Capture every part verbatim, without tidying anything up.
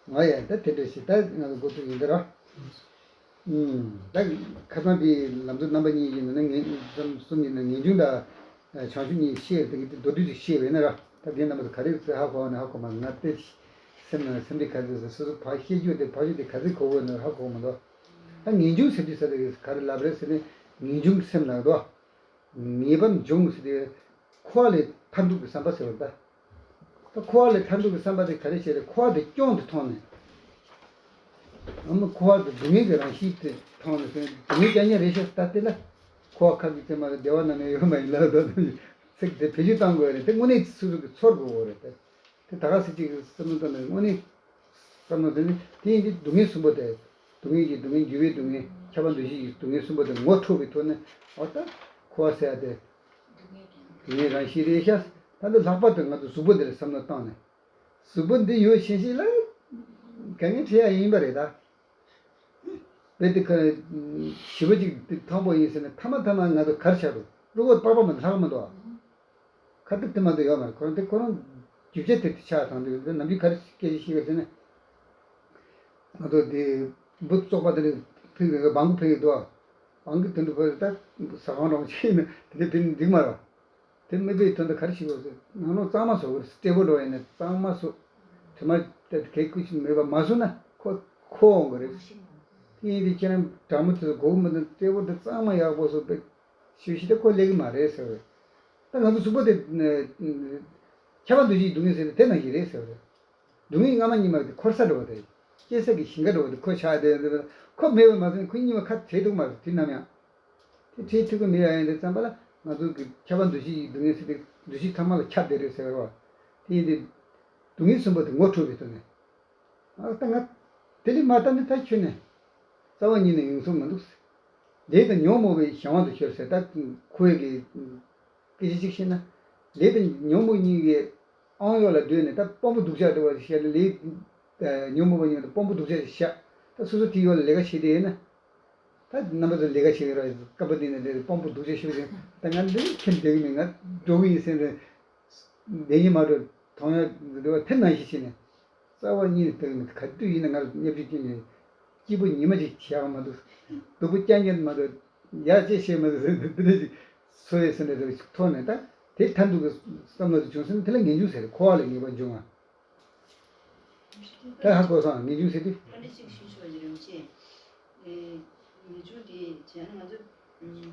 ང་ཡང་ད་དེ་འདྲ་ཞིག་ད་ང་ཚོ་འགོ་ཚུགས་ཡིན་ད་ར། ཨུམ། ད་ཁ་སང་དེ་ལམ་གཙོ་རྣམ་པ་གཉིས་ཀྱི་ནང་ན་ངེས་གསུམ་གསུམ་ཡིན་ན་ངེས་འབྱུང་དང་བྱང་ཆུབ་གཉིས་བཤད་དེ་གི་མདོར་བསྡུས་ཅིག་བཤད་པས་ན་ར། ད་དེ་རྣམ་པ་ཚོ་ག་རེ་ཟེར་ཧ་གོ་བ་ན་ཧ་གོ་མ་ང་དེ་སེམས་ནང་སེམས་འདི་ག་ཚོད་ཟེར་སོ་སོ་ཕར་བཤད་རྒྱུ་དེ་ཕར་ཞུ་དེ་ག་ཚོད་གོ་གོ་ན་ཧ་གོ་མ་འདུག་ད་ངེས་འབྱུང་ཟེར་དུས་ས་དེ་ག་རེ་ལབ་རེད་ཟེར་ནས་ངེས་འབྱུང་གི་སེམས་ལ་འདུག་ངེས་པར་འབྱུང་ཟེར་དེ་འཁོར་བ་ལས་ཐར་འདོད་ཀྱི་བསམ་པ་ཟེར་བ་ད། ད་འཁོར་བ་ལས་ཐར་འདོད་ཀྱི་བསམ་པ་དེ་ག་རེ་བྱས་ཏེ་འཁོར་བ་དེ་སྐྱོང་དུ་ཐོངས་ནས། ཨ་མ་འཁོར་བ་དེ་སྡུག་བསྔལ་གྱི་རང་བཞིན་དེ་མཐོང་ནས་སྡུག་བསྔལ་རྐྱང་རྐྱང་རེད་ཤག་ད་དེ་ལ་འཁོར་བ་ཁ་གི་ཙེ་མ་རེད་བདེ་བ་ནམ་ཡང་ཡོད་མ་ཡིན་ལ་ད་ཚིག་དེ་བེད་སྤྱོད་བཏང་དགོས་རེད་དེ་དངོས་གནས་ཚུལ་གྱི་ཚོར་དགོས་རེད་དེ། དེ་ད་ག་སེ་གཅིག་གི་བསམ་བློ་བཏང་ནས་དངོས་གནས་བསམ་བློ་བཏང་ནས་དེ་ཡིན་དུས་སྡུག་བསྔལ་གསུམ་པོ་དེ་སྡུག་བསྔལ་གྱི་སྡུག་བསྔལ་འགྱུར་བའི་སྡུག་བསྔལ་ཁྱབ་པ་འདུ་བྱེད་ཀྱི་སྡུག་བསྔལ་གསུམ་པོ་དེ་ངོ་འཕྲོད་པའི་ཐོག་ནས་འོ་ད་འཁོར་བ་ཟེར་ཡ་དེ་སྡུག་བསྔལ་རང་བཞིན་རེད་ཤག་ད་འདི་ལྷག་པར་དུ་ང་ཚོ་གཟུགས་པོ་འདི་ལ་བསམ་བློ་བཏང་ནས་གཟུགས་པོ་འདི་ཡོད་ཤེས་ཤིག་ལ་དཀའ་ངལ་འཕྲད་ཡ་ཡིན་པ་རེད་ད། རྦད་དེ་ཁ་ཞི་བ་གཅིག་དེ་ཐང་པོ་ཡིན་ཟེར་ནས་ཐ་མ་ཐ་མ་ང་ཚོ་གར་ཆགས་འགྲོ་བློ་ཁོག་པགས་པ་མ་ལྷག་མ་འདུག་ཁ་ཐུག་དེ་མ་གཏོགས་ཡོད་མ་རེད། ཁོ་རང་དེ་ཁོ་རང་རྒྱུ་ཆ་དེ་དེ་ཆགས་དང་དེ་ནམ་རྒྱུན་ག་རེ་སྐད་ཆ་བཤད་ཀྱི་ཟེར་ན། ང་ཚོ་དེ་འབུ་བཙོག་པ་དེ་ནི་ཕུལ་གི་སྦང་གུ་ཕུལ་གི་འདུག་སྦང་གུ་དེ་འདྲ་ཕུལ་ད་ཟ་ཁང་རང་ཕྱིན་ན་དེ་འདྲ་ཕུལ་ན་འགྲིག་མ་རེད། དེ་མི་པའི་དོན་དུ་ག་རེ་བྱེད་དགོས་ཟེར་ང་རང་གཙང་མ་བཟོ་དགོས་རེད། སྤྲེལ་པོ་འགྲོ་ཡིན་ན་གཙང་མ་བཟོ། དྲི་མ་དེ་གས་ཁུ་ཞིག་མེད་པ་མ་བཟོ་ན་ཁོ་ཁོ་འོང་གི་རེད། དེ་ཡིན་དུས་ཁྱེད་རང་དྲང་མོ་དེ་ཚོ་གོ་གི་མི་འདུག་སྤྲེལ་པོ་དེ་གཙང་མ་ཡག་པོ་བཟོ་པའི་ཞུ་ཞིག་དེ་ཁོ་ལེགས་གི་མ་རེད་ཟེར་བས། ད་ང་ཚོ་གཟུགས་པོ་དེ་ཁྱབ་པ་འདུ་བྱེད་སྡུག་བསྔལ་ཟེར་ནས་དེ་ནང་བཞིན་རེད་ཟེར་བ་རེད། སྡུག་བསྔལ་སྔ་མ་སྙིགས་མ་དེ་འཁོར་ས་འགྲོ་བ་དེ། སྐྱེ་ས་གི་ཞིང་ཁ་འགྲོ་བ་དེ་ཁོ་ཆགས་དེ་ཁོ་མེད་པ་མ་ཟད་ཁོ་སྙིགས་མ་ཁ་བྲལ་འདུག་མ་རེད་དེ་ནམ་ཡང་། དེ་བྲལ་ཐུབ་ཀྱི་མེད་ཡ་ཡིན་དུས་ཙམ་པ་ལ་ང་ཚོ་གི་ཁྱབ་པ་འདུ་བྱེད་ཀྱི་སྡུག་བསྔལ་ཟེར་དེ་འདུ་བྱེད་ཚང་མ་ལ་ཁྱབ་བསྡད་རེད་ཟེར་བ། དེ་ཡིན་དུས་སྡུག་བསྔལ་གསུམ་པོ་དེ་ངོ་འཕྲོད་པའི་ཐོག་ནས། ཨ་ད་ང་དེ་ལས་མ་བལྟ་ནི་ད་ཁྱོད་ནས་རྩ་བ་ཉིད་ནས་ཡོང་སྲོལ་མི་འདུག་ལས་དང་ཉོན་མོངས་པའི་གཞན་དབང་དུ་ཤོར་ཟེར་ད་ཁོའི་གི་སྐད་ཆ་གཅིག་བཤད་ན། ལས་དང་ཉོན་མོངས་གཉིས་ཀྱི་དབང་གཡོག་ལ་སྡོད་ནས་ད་དཔང་པོ་སྡུག་ཅག་འདྲ་བ་ཞིག་བཤད་ན་ལས་ཉོན་མོངས་པ་ཉིད་དུ་དཔང་པོ་སྡུག་ཅག་ཞིག་བཞག་ད་སོ་སོ་དེའི་འོག་ལ་ལས་ཀ་བྱེད་དེ་ཡོད་ན། ད་རྣམ་པ་ཚོ་ལས་ཀ་བྱེད་ཀྱི་ར་སྐབས་པ་འདི་ནས་ལས་དཔང་པོ་སྡུག་ཅག་ཞིག་བྱུང་ད་ང་འདི་ཁྱེད་འདེགས་མེད་ང་འགྲོ་གི་ཡིན་ཟེར་ནས། བདེན་གཉིས་མ་འགྲོ་མཐོང་ཡ་འདི་བ་དེ་ནང་བཞིན་བྱས་ནས། རྩ་བ་ཉིད་ནས་དེ་ག་དུས་ཡིན་ན་ང་ལ་བརྙས་བཅོས་སྐྱོན་ནས་སྐྱིད་པོ་ཉི་མ་ཅིག་བྱེད་ཡག་མ་འདུག་སྡུག་པོ་རྐྱང་རྐྱང་མ་འདུག་ཡག་ཅིག་བྱེད་མ་འདུག་ཟེར་འདི་འདྲ་ཅིག་སོ་ཡི་སེམས་འདྲ་ཅིག་ཐོག་ནས་ད་དེ་ཐར་འདུག་གི་བསམ་བློ་དེ་བྱུང་སོང་ན་དེ་ལ་ངེས་འབྱུང་ཟེར་འཁོར་བ་ལས་ངེས་པ་འབྱུང་བ། ད་ཧ་གོ་སོང་ངེས་འབྱུང་ཟེར་དུས། བཀའ་འདྲི་གཅིག་ཞུ་ཆོག་ཡིན་རིན་པོ་ཆེ། ངེས་འབྱུང་དེ་བྱས་ན་ང་ཚོ་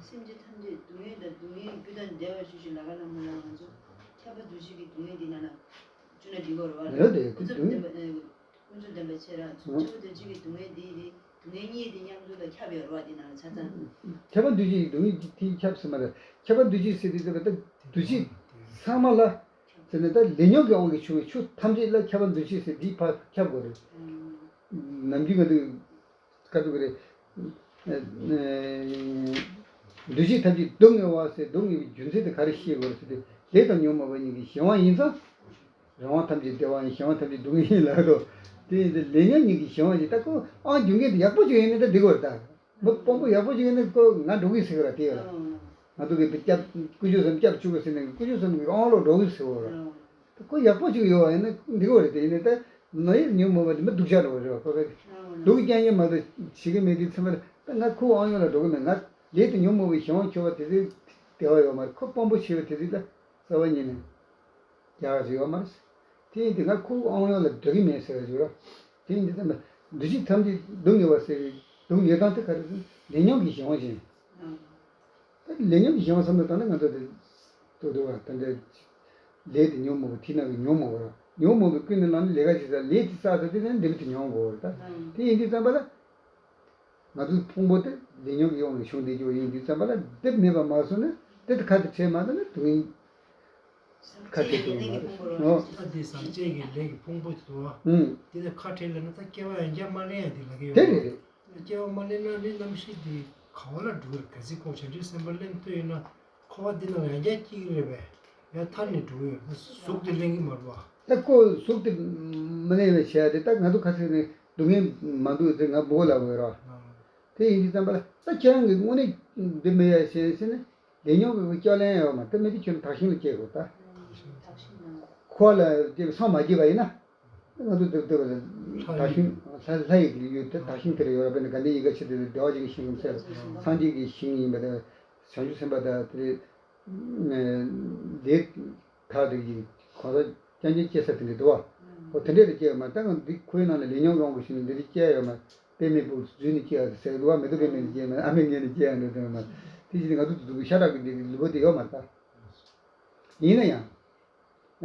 སེམས་ཅན་ཐམས་ཅད་སྡུག་བསྔལ་དང་སྡུག་བསྔལ་རྒྱུ་དང་བདེ་བར་གྱུར་ཅིག་ལ་ཀ་ལ་མ་ལ་ང་ཚོ་ཁྱབ་པ་འདུ་བྱེད་ཀྱི་སྡུག་བསྔལ་འདི་ནང་ལ་བཅུག་ན་འགྲིག་གི་རེད་བ། ཡོད་དེ་ཀུན་རྫོབ་བདེན་པ་ཀུན་རྫོབ་བདེན་པ་ཆེ་ར་ཚོགས་ཆེན་པོ་དེ་གཅིག་གི་སྡུག་བསྔལ་འདི་རེད། སྡུག་བསྔལ་གཉིས་དེ་མཉམ་དུ་ལ་ཁྱབ་ཡོད་རེད་བ་འདི་ནང་ལ་ཆ་ཚང་། ཁྱབ་པ་འདུ་བྱེད་ཀྱི་སྡུག་བསྔལ་དེ་ཁྱབ་ཟེར་མ་རེད། ཁྱབ་པ་འདུ་བྱེད་ཟེར་དུས་ཙམ་པ་ད་འདུ་བྱེད་ཚང་མ་ལ་ཟེར་ནས་ད་ལས་ཉོན་གྱི་དབང་གིས་བྱུང་བའི་ཆོས་ཐམས་ཅད་ལ་ཁྱབ་པ་འདུ་བྱེད་ཟེར་འདི་ཕར་ཁྱབ་དགོས་རེད། ནམ་རྒྱུན་ང་ཚོས་ག་ཚོད་གི་རེད། འདུ་བྱེད་ཐམས་ཅད་སྡུག་བསྔལ་བ་ཟེར་སྡུག་བསྔལ་བའི་རྒྱུ་མཚན་དེ་ག་རེ་ཤེས་དགོས་རེད་ཟེར་དུས་ལས་དང་ཉོན་མོངས་པ་གཉིས་ཀྱི་གཞན་དབང་ཡིན་ཙང་། རང་དབང་ཐམས་ཅད་བདེ་བ་ཡིན་གཞན་དབང་ཐམས་ཅད་སྡུག་བསྔལ་ཡིན་ལབ་དོ། དེ་ཡིན་དུས་ལས་ཉོན་གཉིས་ཀྱི་གཞན་དབང་ཡིན་ད་ཁོ་ཨང་རྒྱུ་འགན་དེ་ཡག་པོ་བྱུང་ཡིན་ན་ད་འགྲིག་གི་རེད་ད། མི་དཔོན་པོ་ཡག་པོ་ཅིག་ཡིན་ན་ཁོ་ང་འགྲོ་གི་ཟེར་གི་ར་དེ་ཡོད་ལ། ང་ཚོ་གི་དེ་སྐྱབས་དཀོན་མཆོག་གསུམ་སྐྱབས་བཅུག་གི་ཟེར་ནས་དཀོན་མཆོག་གསུམ་གི་ཨང་ལོག་འགྲོ་གི་ཟེར་གི་ར། ཁོ་ཡག་པོ་ཅིག་ཡོད་བ་ཡིན་ན་འགྲིག་གི་རེད་དེ་ཡིན་ན་ད་ནོ་ཡིར་ཉོན་མོངས་པ་དེ་མི་སྡུག་ཅག་འགྲོ་གི་རེད་བ་ཁོ་གི་སྡུག་གི་རྐྱང་རྐྱང་མ་གཏོགས་བྱེད་གི་མེད་དུས་ཚང་མ་ད་ང་ཁོ་ཨང་ཡོད་ལ་འགྲོ་གི་མེད་ང་ལས་དེ་ཉོན་མོངས་པའི་གཞན་དབང་ཁྱོད་བ་དེ་ཚོའི་བདེ་བ་ཡོད་མ་རེད་ཁོ་དཔོན་པོ་བྱེད་བ་དེ་ཚོའི་ད་རྩ་བ་ཉིད་ནས། རྒྱག་རེ་ཡོད་མ་རེད། དེ་ཡིན་དུས་ང་ཁོ་ཨང་ཡོང་ལ་འགྲོ་གི་མེད་ཟེར་བ་ཞིག་རེད། དེ་ཡིན་དུས་ཙམ་པ་འདུ་བྱེད་ཐམས་ཅད་སྡུག་བསྔལ་བ་ཟེར་བའི་སྡུག་བསྔལ་སྟངས་དེ་ག་རེ་ཟེར་ན་ལས་ཉོན་གྱི་གཞན་དབང་ཞིག་ཡིན། ད་ལས་ཉོན་གྱི་གཞན་དབང་བསམ་བློ་བཏང་ན་ང་ཚོ་དེ་ཏོག་ཏོག་བ་ད་འདྲ་ལས་དེ་ཉོན་མོངས་པ་དེ་ནང་གི་ཉོན་མོངས་པ་རེད། ཉོན་མོངས་པའི་ཀུན་ནས་བསླངས་ནས་ལས་ཀ་བྱེད་ས་ལས་དེ་བསགས་ཚར་དུས་ནས་འབྲས་བུ་དེ་མྱོང་དགོས་པ་རེད་ད། དེ་ཡིན་དུས་ཙམ་པ་ལ། ང་ཚོའི་ཕུང་པོ་དེ་ལས་ཉོན་གྱི་དབང་གིས་བྱུང་བསྡད་རྒྱུ་ཡིན་དུས་ཙམ་པ་ལ་དེ་མེད་པ་མ་བཟོས་ན་དེ་དེ་ཁ་དེ་བྲལ་མ་ཐུབ་ན་དུང་ཁ་བྲལ་ཐུབ་ཀྱི་མ་རེད་ནོ། ད་དེ་ཟག་བཅས་ཀྱི་ལས་ཀྱི་ཕུང་པོ་དེ་དུ་བ། ཨུམ། དེ་ནས་ཁ་བྲལ་ལ་ན་ད་སྐྱེ་བ་ཡང་བསྐྱར་མ་ལེན་ཡ་དེ་ལ་གི་ཡོད་དེ་རེད་རེད། སྐྱེ་བ་མ་ལེན་ན་ནི་རྣམ་ཤེས་དེ་ག་བ་ལ་འགྲོ་གི་རེད་གལ་སྲིད་ཁོང་བྱང་ཆུབ་སེམས་དཔའ་ལེན་ཐུབ་ཡོད་ན་འཁོར་བ་འདི་ནང་ཡང་བསྐྱར་སྐྱེ་གི་རེད་པས་ཡང་ཐར་ནས་འགྲོ་གི་ཡོད་ན་གཟུགས་དེ་ལེན་གི་མ་རེད་པ། ད་ཁོ་གཟུགས་དེ་མི་ལེན་པའི་ཆེད་དེ་ད་ང་ཚོ་ཁ་སང་ནས་སྡུག་བསྔལ་མ་འདུག་ཟེར་ང་མགོ་ལ་འོས་རོགས། དེ་ཡིན་དུས་ཙམ་པ་ལ་ད་ཁྱེད་རང་གི་དངོས་གནས་འདི་མི་ཡ་ཞེས་ཟེར་ནས་ལས་ཉོན་གྱི་སྐྱོ་ལན་ཡོད་མ་དེ་མི་དེ་ཁྱོད་དག་ཞིང་ལ་སྐྱེ་དགོས་ད། ཁོ་ལ་སྐྱེ་སངས་མ་རྒྱས་པ་ཡིན་ན། ང་ཚོ་འདིར་སྡོད་པ་ལ་ད་ཤིང་ལྷ་ལྷ་ཡི་ཡུལ་དེ་ད་ཤིང་དེར་ཡོད་ར། དཔེར་ན་དགའ་ལྡན་ཡིད་དགའ་ཆེ་དེ་བདེ་བ་ཅན་གྱི་ཤིང་ཡིན་ཟེར། སངས་རྒྱས་ཀྱི་ཤིང་ཡིན་པ་དང་། བྱང་ཆུབ་སེམས་དཔའ་དང་དེ་འདི་ག་རེ་ཡིན། གང་ཟག་རྐྱང་རྐྱང་སྐྱེ་ས་དེ་འདྲ་འདུག་བ། ཨོ་དེ་འདྲས་ལ་སྐྱེ་ཡོད་མ་རེད། ད་ང་འདི་ཁོའི་ནང་ལ་ལས་ཉོན་སློང་དགོས་ཤིང་འདི་འདྲ་སྐྱེ་ཡོད་མ་རེད། དཔེ་མེད་པོ་རྫུས་ནས་སྐྱེ་ཡ་ཟེར་འདུག་བ། མེ་ཏོག་པདྨའི་ནས་སྐྱེ་མ་རེད། ཨ་མའི་མངལ་ནས་སྐྱེ་ཡ་འདྲ་དེ་མ་རེད། དེ་བཞིན་ང་ཚོ་འདི་འདུག་ཤ་ཁྲག་གི་འདི་ལུས་པོ་དེ་ཡོད་མ་རེད་ད། ཡིན་ན་ཡང་།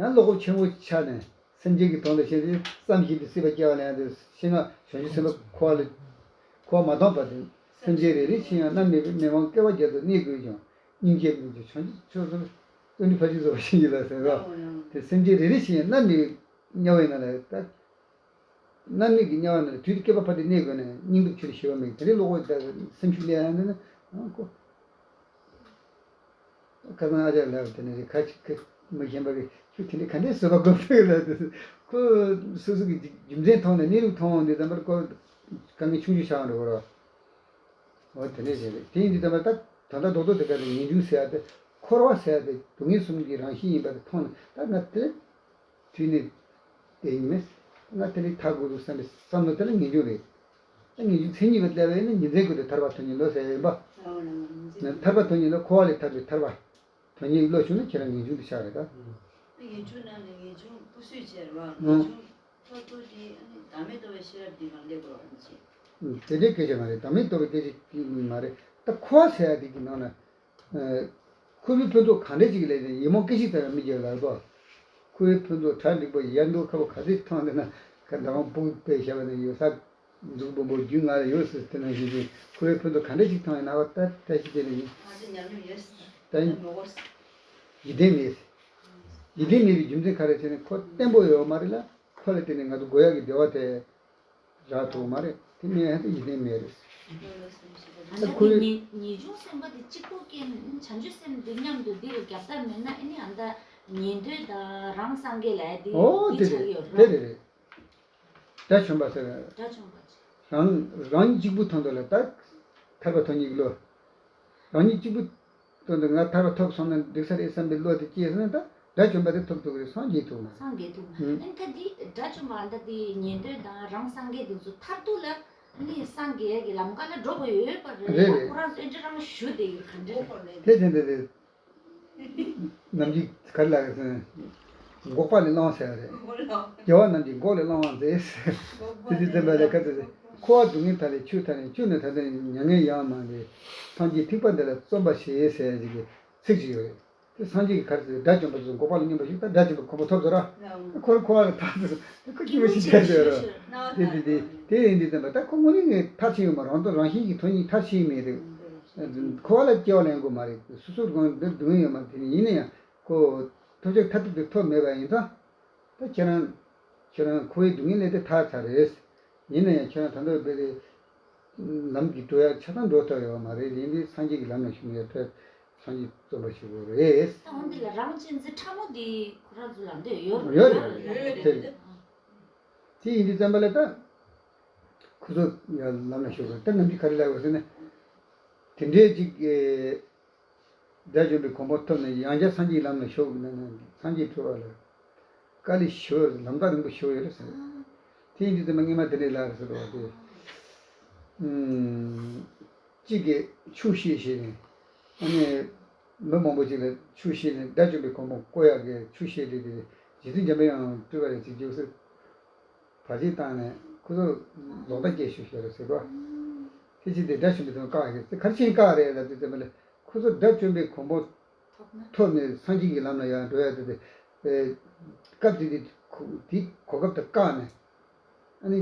ཡང་བློ་ཁོག་ཆེན་པོ་ཆགས་ནས་སེམས་ཅན་གྱི་དོན་དུ་བྱས་ཏེ་བསམ་བཞིན་དུ་སྲིད་པ་སྐྱེ་བ་ལེན་ཡང་དུ་ཤེས་ན། བྱང་ཆུབ་སེམས་དཔའ་འཁོར་བ་ལས་འཁོར་བ་མ་སྟོངས་བར་དུ། སེམས་ཅན་རེ་རེ་བཞིན་ཡང་། མནར་མེད་པའི་མི་དབང་བསྐལ་པ་བརྒྱ་དུ་གནས་དགོས་ཀྱང་། སྙིང་རྗེ་མེད་ཀྱང་བྱང་ཆུབ་མཆོག་ཏུ། བརྩོན་འགྲུས་ཕར་ཕྱིན་རྫོགས་པ་ཤིང་གི་ལ་ཟེར་བ། དེ་སེམས་ཅན་རེ་རེ་བཞིན་ཡང་མནར་མེད་པའི་དམྱལ་བའི་ནང་ལ་ད། མནར་མེད་ཀྱི་དམྱལ་བ་ནང་ལ་དུས་དེ་བསྐལ་པ་བར་དུ་གནས་དགོས་ན་སྙིང་སྟོབས་ཆེ་རུ་ཞི་བ་མེད། དེ་རིང་བློ་ཁོག་ད་སེམས་ཤུགས་སླེབས་ཡ་འདི་ནི་ཨང་ཁོ། ཁ་སང་ཨ་ཅག་ལགས་དེ་ནས་ཁ་ཅིག་ཁ་མི་ཤེས་པ་གི་ཁྱོད་དེ་འདྲའི་ག་འདྲའི་བཟོད་པ་སྒོམ་ཐུབ་ལ་དེ། ཁོ་སོ་སོ་གི་རྒྱུ་མཚན་མཐོང་ནས་གནས་ལུགས་མཐོང་འོང་དུས་ཙམ་པར་ཁོ་དཀའ་ངལ་ཆུང་ཆུང་ཆགས་འགྲོ་གི་རེད། འོ་དེ་འདྲས་བྱས་རེད། དེ་ཡིན་དུས་ཙམ་པར་ད་ད་ལྟ་རྡོག་རྡོག་དེ་ག་རེ་ངེས་འབྱུང་ཟེར་ཡ་དེ། འཁོར་བ་ཟེར་ཡ་དེ་སྡུག་བསྔལ་གསུམ་གྱི་རང་བཞིན་ཡིན་པ་དེ་མཐོང་ནས་ད་ང་དེ་དུས་ནས་དེ་ཡིན་མེད། ང་དེ་ནས་ཐར་དགོས་འདུག་བསམ་པའི་བསམ་བློ་དེ་ལ་ངེས་འབྱུང་རེད། ད་ངེས་འབྱུང་མཚན་ཉིད་པ་སླེབས་པ་ཡིན་ན་ཉིན་མཚན་ཀུན་ཏུ་ཐར་པ་དོན་གཉེར་བློ་ཟེར་ཡ་ཡིན་པ། ཐར་པ་དོན་གཉེར་བློ། འཁོར་བ་ལས་ཐར་པའི་ཐར་པ་དོན་གཉེར་བློ་བྱུང་ན་ཁྱེད་རང་ངེས་འབྱུང་དེ་ཆགས་རེད་ད། ངེས་འབྱུང་ནང་ནས་ངེས་འབྱུང་སྤུ་སུས་བྱས་རེད་བ། ངེས་འབྱུང་མཐར་ཐུག་དེ་ཨ་ནི་བདག་མེད་རྟོགས་པའི་ཤེས་རབ་འདི་གང་སླེབས་དགོས་རེད་བ། དེ་འདྲའི་སྐད་ཆ་མ་རེད། བདག་མེད་རྟོགས་པའི་སྐད་ཆ་མ་རེད། ད་འཁོར་བ་ཟེར་ཡ་དེ་གི་ནང་ན། ཨ། འཁོར་བའི་ཕུན་ཚོགས་གང་འདྲ་ཅིག་ལས་ནས་ཡིད་འོང་སྐད་ཅིག་ཙམ་ཡང་མི་སྐྱེ་ལབ་དོ། འཁོར་བའི་ཕུན་ཚོགས་གྲ་འགྲིག་པོ་ཡར་འདུག་ཁ་བོ་ག་ཚོད་ཐང་དེ་ན་ག་ཟླ་བ་སྤུ་པའི་ཞབས་ནས་ཡོད་ས། གཟུགས་སྦོམ་པོ་རྒྱུད་ང་ལ་ཡོད་ཟེར་དེ་ནང་བཞིན་གྱི་འཁོར་བའི་ཕུན་ཚོགས་གང་འདྲ་ཅིག་ཐང་ཡིན་ན་བ་ད་ལྟ་ཞིག་དེ་ལས་ཡིན། ང་ཚོ་ཉམས་མྱོང་ཡོད་ཟེར། ད་ཡིན། ཡིད་བརྟན་མེད། ཡིད་བརྟན་མེད་པའི་རྒྱུ་མཚན་ག་རེ་བྱས་ནས་ཁོ་བརྟན་པོ་ཡོད་མ་རེད་ལ། ཁོ་ལ་བརྟེན་ནས་ང་ཚོ་དགོས་ཡག་གི་བདེ་བ་དེ་རག་ཐུབ་མ་རེད། དེ་མེད་ཡ་དེ་ཡིད་བརྟན་མེད་རེད། ཨ་ནི་ཁོའི་ངེས་ངེས་འབྱུང་སེམས་དཔའ་དེ་གཅིག་པོ་སྐྱེ་ནས་བྱང་ཆུབ་སེམས་དེ་མཉམ་དུ་འདི་ལ་རྒྱབ་ཐབས་མེད་ན། ཨ་ནི་ཨ་མདའ་ཉན་ཐོས་དང་རང་སངས་རྒྱས་ལ་དེ་ཨོ་དེ་དེ་ཆགས་ཡོད་དེ་རེད། རེད་རེད། དགྲ་བཅོམ་པ་ཟེར། དགྲ་བཅོམ་པ། རང་རང་གཅིག་པུ་དོན་དུ་ལ་ད་ཐར་པ་ཐོབ་ཉིད་ཀྱི་བློ། རང་ཉིད་གཅིག་པུ་དོན་དུ་ང་ཐར་པ་ཐོབ་སོང་ན་འགྲིག་ས་རེད་བསམ་པའི་བློ་དེ་སྐྱེས་སོང་ན་ད་དགྲ་བཅོམ་པ་དེ་ཐོབ་ཐུབ་ཀྱི་རེད། སངས་རྒྱས་ཐུབ་མ། སངས་རྒྱས་ཐུབ་མ། ཨ་ནི་ད་འདི་དགྲ་བཅོམ་པ་ད་དེ་ཉན་ཐོས་དང་རང་སངས་རྒྱས་དེ་ཚོ་མཐར་ཐུག་ལ་ནི་སངས་རྒྱས་ཀྱི་ལམ་ཀ་ལ་འགྲོ་དགོས་ཡོད་པ་རེད། རེད་རེད། ཁོ་རང་ཚོ་ཨེ་འདྲ་རང་ཞུ་བསྡད་ཡོད་ག་འདྲ་རེད། དེ་དེ་འདྲ་རེད། ནམ་རྒྱུན་ག་རེ་ལབ་ཡོད་ཟེར་ན། འགོག་པ་ལས་བསླང་བ་ཟེར་བ་རེད། དགེ་བ་རྣམས་ཀྱིས་འགོག་ལས་བསླང་བར་མཛད། དེ་དུས་ཙམ་པ་ལ་ཁ་ཚ་ཟེར། འཁོར་བ་སྡུག་བསྔལ་མཐའ་ལས་ཆོས་ཐར་ནས། ཆོས་ནི་ཐར་ཏེ་མྱ་ངན་ཡང་མ་ལས། སངས་རྒྱས་ཐེག་པ་འདི་ལ་བརྩོན་པར་བྱེད་ཟེར་ཡ་ཅིག་གི་ཚིག་ཅིག་ཡོད་རེད། དེ་སངས་རྒྱས་ཀྱིས་ག་རེ་ཟེར། དགྲ་བཅོམ་པ་ཚོ་འགོག་པ་ལ་སྙོམས་པར་ཞུགས། ད་དགྲ་བཅོམ་པའི་གོ་འཕང་ཐོབ་ཚར་ར། ཁོ་རང་འཁོར་བ་ལ་ཐར་ཚར། ཁོ་སྐྱིད་པོ་ཞིག་བྱས་ཡོད་ར། དེ་དེ་དེ་དེ་ཡིན་དུས་ཙམ་པ་ད་ཁོ་དངོས་གནས་ངས་མཐར་ཕྱིན་ཡོད་མ་རེད། རང་དོན་རང་གཞན་གྱི་དོན་གཉིས་མཐར་ཕྱིན་མེད་རེད། འཁོར་བ་ལ་སྐྱེ་བ་ལེན་དགོས་མ་རེད། སོ་སོར་དགོངས་འདིར་སྡུག་བསྔལ་ཡོད་མ་རེད། དེ་ནི་ཡིན་ན་ཡང་ཁོ་ཐོབ་བྱ་མཐར་ཐུག་དེ་ཐོབ་མེད་པ་ཡིན་ཙང་། ད་ཁྱེད་རང་ཁྱེད་རང་འཁོར་བའི་སྡུག་བསྔལ་ལས་དེ་ཐར་ཚར་རེད། ཡིན་ན་ཡང་ཁྱེད་རང་ད་ལྟ་བས་ལམ་གྱི་འགྲོ་ཡ་ཆ་ཚང་འགྲོ་ཐུབ་ཡོད་མ་རེད། ཡིན་དུས་སངས་རྒྱས་ཀྱི་ལམ་ལ་ཞུགས་ནས་ཡར་ཐོན་སངས་རྒྱས་བརྩོན་པ་ཞུ་དགོས་རེད། ད་འོན་ཏེ་ལ་རང་གཅེས་འཛིན་ཕྲ་མོ་འདི་ཁོ་རང་ཚོ་ལ་འདོད་ཡོད་རེད། ཡོད་རེད། དེ་རེད། དེ་ཡིན་དུས་ཙམ་པ་ལ་ད་ཁོ་ཚོ་ལམ་ལ་ཞུགས་དགོས། ད་ནམ་རྒྱུན་ག་རེ་ལབ་དགོས་ཟེར་ན། དེ་འདྲའི་ཅིག་དགྲ་བཅོམ་པའི་གོ་འཕང་ཐོབ་ནས་ཡང་བསྐྱར་སངས་རྒྱས་ལམ་ལ་ཞུགས་ན་ན་སངས་རྒྱས་འགྲོ་བ་ལ་དཀའ་ལས་ཞེ་པོ་ལམ་ཐག་རིང་པོ་ཞེ་པོ་ཡོད་རེད་ཟེར། དེ་ཡིན་དུས་ཙམ་པ་སྔོན་མ་དེ་འདྲའི་ལབ་རེད་ཟེར་བ་དེ། ཨུམ། གཅིག་གིས་ཆུ་བཤད་བཤད་ནས། ཨ་ནི་མི་མང་པོ་ཅིག་ལ་ཆུ་བཤད་ནས་དགྲ་བཅོམ་པའི་གོ་འཕང་བཀོད་ཡག་གི་ཆུ་བཤད་དེ་དེ་རྗེ་བཙུན་འཇམ་པའི་དབྱངས་སྤྲུལ་པ་རེད་ཅིག་བརྗོད་ཟེར། བར་ཆད་བཏང་ནས་ཁོ་ཚོ་ལོག་ལྟ་སྐྱེ་ཤོག་ཤོག་རེད་ཟེར་གོ། དེ་ཕྱིར་དེ་དགྲ་བཅོམ་པའི་དོན་བཀག་ཡོད་ཟེར། ག་རེ་བྱས་བཀག་རེད་ལབ་དུས་ཙམ་པ་ལ་ཁོ་ཚོ་དགྲ་བཅོམ་པའི་གོ་འཕང་ཐོབ་ནས་སངས་རྒྱས་ཀྱི་ལམ་ལ་ཡང་འགྲོ་ཡ་དེ་དེ། སྐབས་དེ་དེ་དེ་གོ་སྐབས་དེ་བཀག་ནས། ཨ་ནི།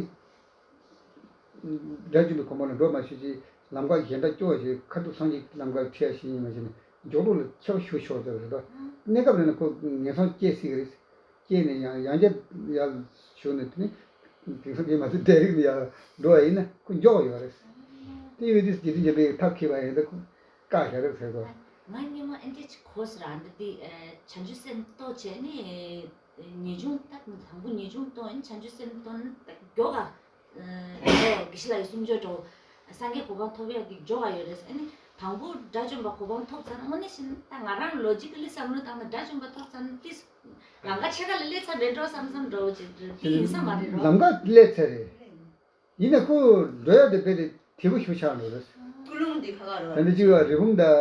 དགྲ་བཅོམ་པའི་གོ་འཕང་ལ་འགྲོ་མ་ཤེས་ཅིག་ལམ་ཁ་གཞན་དག་སྐྱོ་བ་ཞིག་ཁ་ཐུག་སངས་རྒྱས་ཀྱི་ལམ་ཁར་ཁྲིད་ཡ་ཞིག་ཡིན་མ་ཞིག་ནས་མགྱོགས་རོགས་ལ་ཆེ་བ་ཞུ་ཆོག་ཟེར་བ་རེད་དོ། གནས་སྐབས་རེ་ན་ཁོ་ངན་སོང་སྐྱེ་སྲིད་ཀྱི་རེད། སྐྱེས་ནས་ཡང་ཡང་བསྐྱར་ཡར་ཞུགས་ནས་དེ་ནས་དེང་སང་དེ་མ་ཚད་བདེ་རིགས་ནས་ཡར་འགྲོ་བ་ཡིན་ན་ཁོ་མགྱོགས་ཡོད་རེད། དེ་ཡོད་དུས་རྗེ་བཙུན་འཇམ་པའི་ཐབས་མཁས་པ་ཡིན་ད་ཁོ་བཀག་བཞག་རེད་ཟེར་གོ། ང་སྔོན་མ་ཨེ་འདྲས་ཅིག་གོ་ཟེར། ཨ་འདི་དེ་བྱང་ཆུབ་སེམས་རྟོགས་བྱས་ནས་ངེས་འབྱུང་ད་དང་པོ་ངེས་འབྱུང་རྟོགས་ནས་བྱང་ཆུབ་སེམས་རྟོགས་ནས་མགྱོགས་ག་ཨོ་དགེ་བཤེས་ལགས་ཀྱི་གསུང་ཆོས་འདྲ་བོ། སངས་རྒྱས་གོ་འཕང་ཐོབ་ཡག་གི་མགྱོགས་ག་ཡོད་རེད། ཨ་ནི་དང་པོ་དགྲ་བཅོམ་པ་གོ་འཕང་ཐོབ་ཚར་ན་དངོས་གནས་བྱས་ན་ད་ང་རང་ལོ་ཇི་ཀ་ལི་བསམ་བློ་བཏང་ན་དགྲ་བཅོམ་པ་ཐོབ་ཚར་ན་ཏིས་ ལམ་ཁ་ཕྱེད་ཀ་ལ་སླེབས་ཚར་མེད་འགྲོ་བསམ་བསམ་འགྲོ་བྱེད་འགྲོ་དེ་ཡིན་ས་མ་རེད་རོ། ལམ་ཁ་སླེབས་ཚར་རེད། ཡིན་ན་ཁོ་འགྲོ་ཡ་དེ་དཔེ་དེ་དེ་བུ་ཤུགས་ཆག་འགྲོ་རེད། ཀུན་སློང་འདི་ཁ་ཁ་རོ། ད་ནི་གཅིག་ལ་རི་བོང་དང་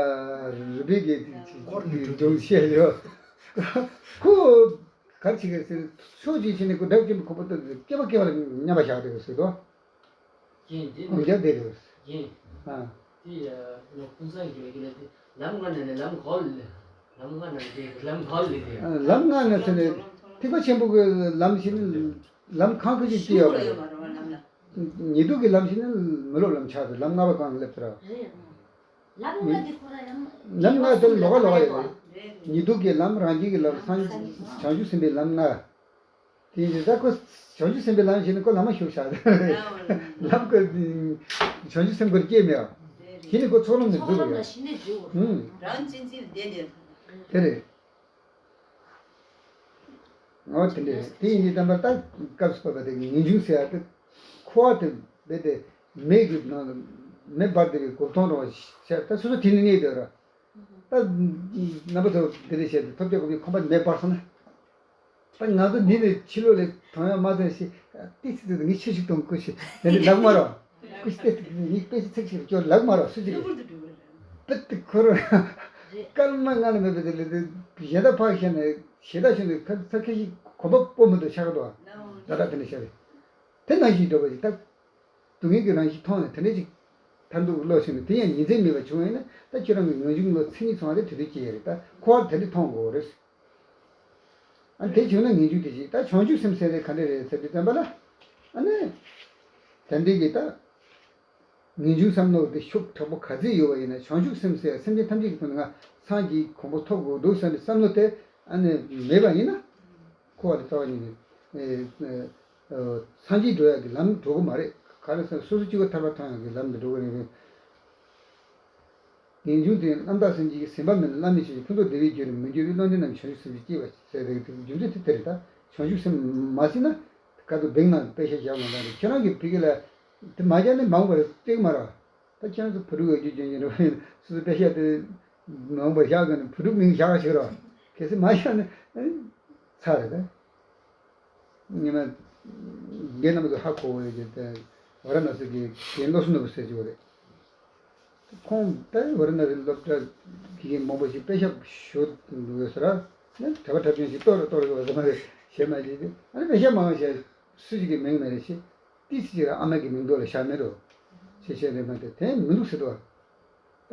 རི་བེ་གི་སྒྲུང་བཤད་ཡོད། ཁོ་གར་ཆི་གེ་ཟེར་ཕྱོགས་གཅིག་ཕྱིན་ནས་ཁོ་འདྲ་ཅན་ཁོ་པ་ཏོ་སྐེད་པ་སྐེད་པ་ལ་མཉམ་པ་བཞག་དེ་ཟེར་དོ། རྐྱེན་དེ་ནི་ཁོང་རྒྱབ་བསྡད་རེད། རྐྱེན་ཨ། དེ་ཡ་ནོ་ཀུན་བཟང་གི་ལས་ཀྱི་ལས་དེ་ལམ་ལྔ་ནས་ནས་ལམ་གོལ་ལས་ལམ་ལྔ་ནས་དེ་ལམ་གོལ་ལས་དེ། ལམ་ལྔ་ནས་ཟེར་ནས་ཐེག་པ་ཆེན་པོ་གི་ལམ་ཞིག་ནི་ལམ་ཁང་ཁུལ་ཞིག་ཅི་ཡོད་པ་རེད། ཉི་གདུགས་ཀྱི་ལམ་ཞིག་ནི་མི་སློབ་ལམ་ཆགས་ཏེ་ལམ་ལྔ་པ་གང་ལ་སླེབས་ཚར་བ། རེད། ལམ་ལྔ་འདི་ཁོ་ར་ཡང་ལམ་ལྔ་དེ་ལོགས་ཀ་ལོགས་ཀ་ཡོད་རེད། ཉི་གདུགས་ཀྱི་ལམ་རང་རྒྱལ་གྱི་ལམ་སངས་བྱང་ཆུབ་སེམས་དཔའི་ལམ་ལྔ། དེ་ཡིན་ད་ཁོ་བྱང་ཆུབ་སེམས་དཔའི་ལམ་ཞིག་ནི་ཁོ་ལམ་མ་ཞུགས་བཞག་ལམ་ཁོ་བྱང་ཆུབ་སེམས་ཁོར་སྐྱེས་མེད་པ། ཞིག་ནི་ཁོ་ཚོགས་ལམ་ནས་ཚོགས་ལམ་འཛུགས་ལ་ཡོད། ཞི་གནས་འཇུག་དགོས། ཧུམ། རང་གཅེས་འཛིན་ལྡན་ནས། དེ་རེད། ངོ་དེ་འདྲས་དེ་ཡིན་དུས་ཙམ་པ་ད་སྐབས་སུ་བབས་པ་དེ་ངེས་འབྱུང་ཟེར་ཡ་དེ་ཁོ་བ་དེ་རྦད་དེ་མེ་གི་ནང་ལ་མེ་འབར་བསྡད་པའི་གོ་ཐོང་རང་བཤད་ད་སོ་སོ་དེ་ནས་གནས་བསྡད་ར། ད་རྣམ་པ་ཚོ་དེ་འདྲས་བཤད་དེ་ཐོབ་རྒྱག་གོ་མི་ཁོམ་པ་མེ་འབར་སོང་ན། ད་ང་ཚོ་འདི་ནས་ཕྱི་ལོགས་ལ་གང་ཡང་མ་ཐོན་ཞེས་ཏི་ཙི་ཙི་ངས་ཆེ་ཞིག་གཏོང་དགོས་ཞེས་དེ་ནས་ལབ་མ་རོགས། ཀུ་ཤི་ཏི་ཙི་ངས་དཔེ་ཆ་ཚིག་ཞིག་སྐྱོར་ལབ་མ་རོགས་སུ་ཅིག་རེད། པི་ཏི་ཁོ་རོ། སྐར་མ་ལྔ་ལ་མེད་པའི་དེ་ལས་དེ་གཞན་དག་ཕག་བཤད་ནས་ཞེ་དྲག་ཤོད་ནས་ཁ་ཚ་ཁ་ཞིག་གོམ་པ་སྤོ་མི་འདུག་ཆགས་འདུག་ཨ། ད་ལྟ་དེ་འདྲ་བཤད་རེད། དེ་ནང་བཞིན་འགྲོ་བ་ཞིག་ད། སྡུག་བསྔལ་གྱི་རང་བཞིན་མཐོང་ནས་དེ་འདྲ་ཅིག་མཐར་ཐུག་བློ་ཞིག་ནས་དེ་ཡང་ཉིན་མཚན་མེད་པར་བྱུང་བས་ན་ད་ཁྱེད་རང་གི་ངེས་འབྱུང་ལ་མཚན་ཉིད་ཚང་བ་དེ་དེ་དུས་སྐྱེ་ཡ་རེད། ད་ཁོ་བར་དེ་འདྲ་མཐོང་དགོས་རེད། ཨ་དེ་བྱུང་ན་ངེས་འབྱུང་དེ་ཞིག་ད་བྱང་ཆུབ་སེམས་ཟེར་དེ་ག་འདྲ་རེད་ཟེར་དུས་ཙམ་པ་ལ། ཨ་ནི། དེ་འདྲའི་གི་ད། ངེས་འབྱུང་བསམ་བློ་དེ་ཤུགས་དྲག་པོ་ག་ཚོད་ཡོད་པ་ཡིན་ན་བྱང་ཆུབ་སེམས་ཟེར་སེམས་ཅན་ཐམས་ཅད་ཀྱི་དོན་ལ་ང་སངས་རྒྱས་གོ་འཕང་ཐོབ་དགོས་འདུག་བསམ་པའི་བསམ་བློ་དེ་ཨ་ནི་མེད་པ་ཡིན་ན། ཁོ་བ་དེ་རྩ་བ་ཉིད་ནས། སངས་རྒྱས་འགྲོ་ཡག་གི་ལམ་འགྲོ་གི་མ་རེད། ག་རེ་ཟེར་ན་སོ་སོ་སྐྱེ་བོ་ཐར་པ་ཐོབ་ཡག་གི་ལམ་དུ་འགྲོ་གི་རེད། ངེས་འབྱུང་དེ་རྣམ་དག་སེམས་ཅན་གྱི་ཟིན་པ་མེད་ན་བླ་མེད་ཆོས་ཀྱི་ཕུན་ཚོགས་བདེ་བའི་རྒྱུ་རེད། མི་འགྱུར་བའི་བློ་འདས་རྣམས་བྱང་ཆུབ་སེམས་ཀྱིས་སྐྱེས་པ་ཟེར་བའི་རྒྱུ་མཚན་དེ་དེ་རེད། ད་བྱང་ཆུབ་སེམས་མ་ཟིན་ན་དཀའ་སྡུག་བེང་ནང་དཔེ་ཤ་བཞག་མ་གཏོགས་ཁྱེད་རང་གི་ཕ་གི་ལ་དེ་མ་བཞག་ནི་མང་བར་སྟེགས་མ་ར། ད་ཁྱེད་རང་ཚོ་བུ་ཕྲུག་ཡོད་རྒྱུ་རྐྱེན་གྱིས་རེད་བ། སོ་སོ་དཔེ་ཤ་དེ་མང་བར་བཞག་གི་ནི་བུ་ཕྲུག་མིང་བཞག་ཞིག་ར། གལ་སྲིད་མ་བཞག་ནི་ཚར་རེད་ད། ཉི་མ་རྒན་རྣམ་པ་ཚོ་ཧ་གོ་བ་ཡོད་ཀྱི་དེ་ཝ་ར་ཎ་སི་གི་རྒན་བློ་བཟང་ནོར་བུ་ཟེར་གྱི་ཡོད་རེད། ཁོང་ད་ཝ་ར་ཎ་སི་སློབ་གྲྭ་གི་རྒན་མང་པོ་ཞིག་དཔེ་ཤ་ཞོ་ཡོད་ཟེར་ར། ནི་གྲྭ་པ་གྲྭ་རྒན་ཞིག་གཏོར་ར་གཏོར་ར་ཡོད་ཟེར་མ་རེད་ཞེས་མ་བྱས་ཏེ་ཨ་ནི་དཔེ་ཤ་མང་ཞེས་སུ་ཞིག་གི་མིང་མ་རེད་ཞེས་ཏི་སི་ཅིག་ཨ་མ་གི་མིང་འདོགས་ལ་བཞག་མེད་རོ། ཞེས་བཤད་རེད་མ་དེ་དེ་མི་འདུག་ཟེར་དོ། ད་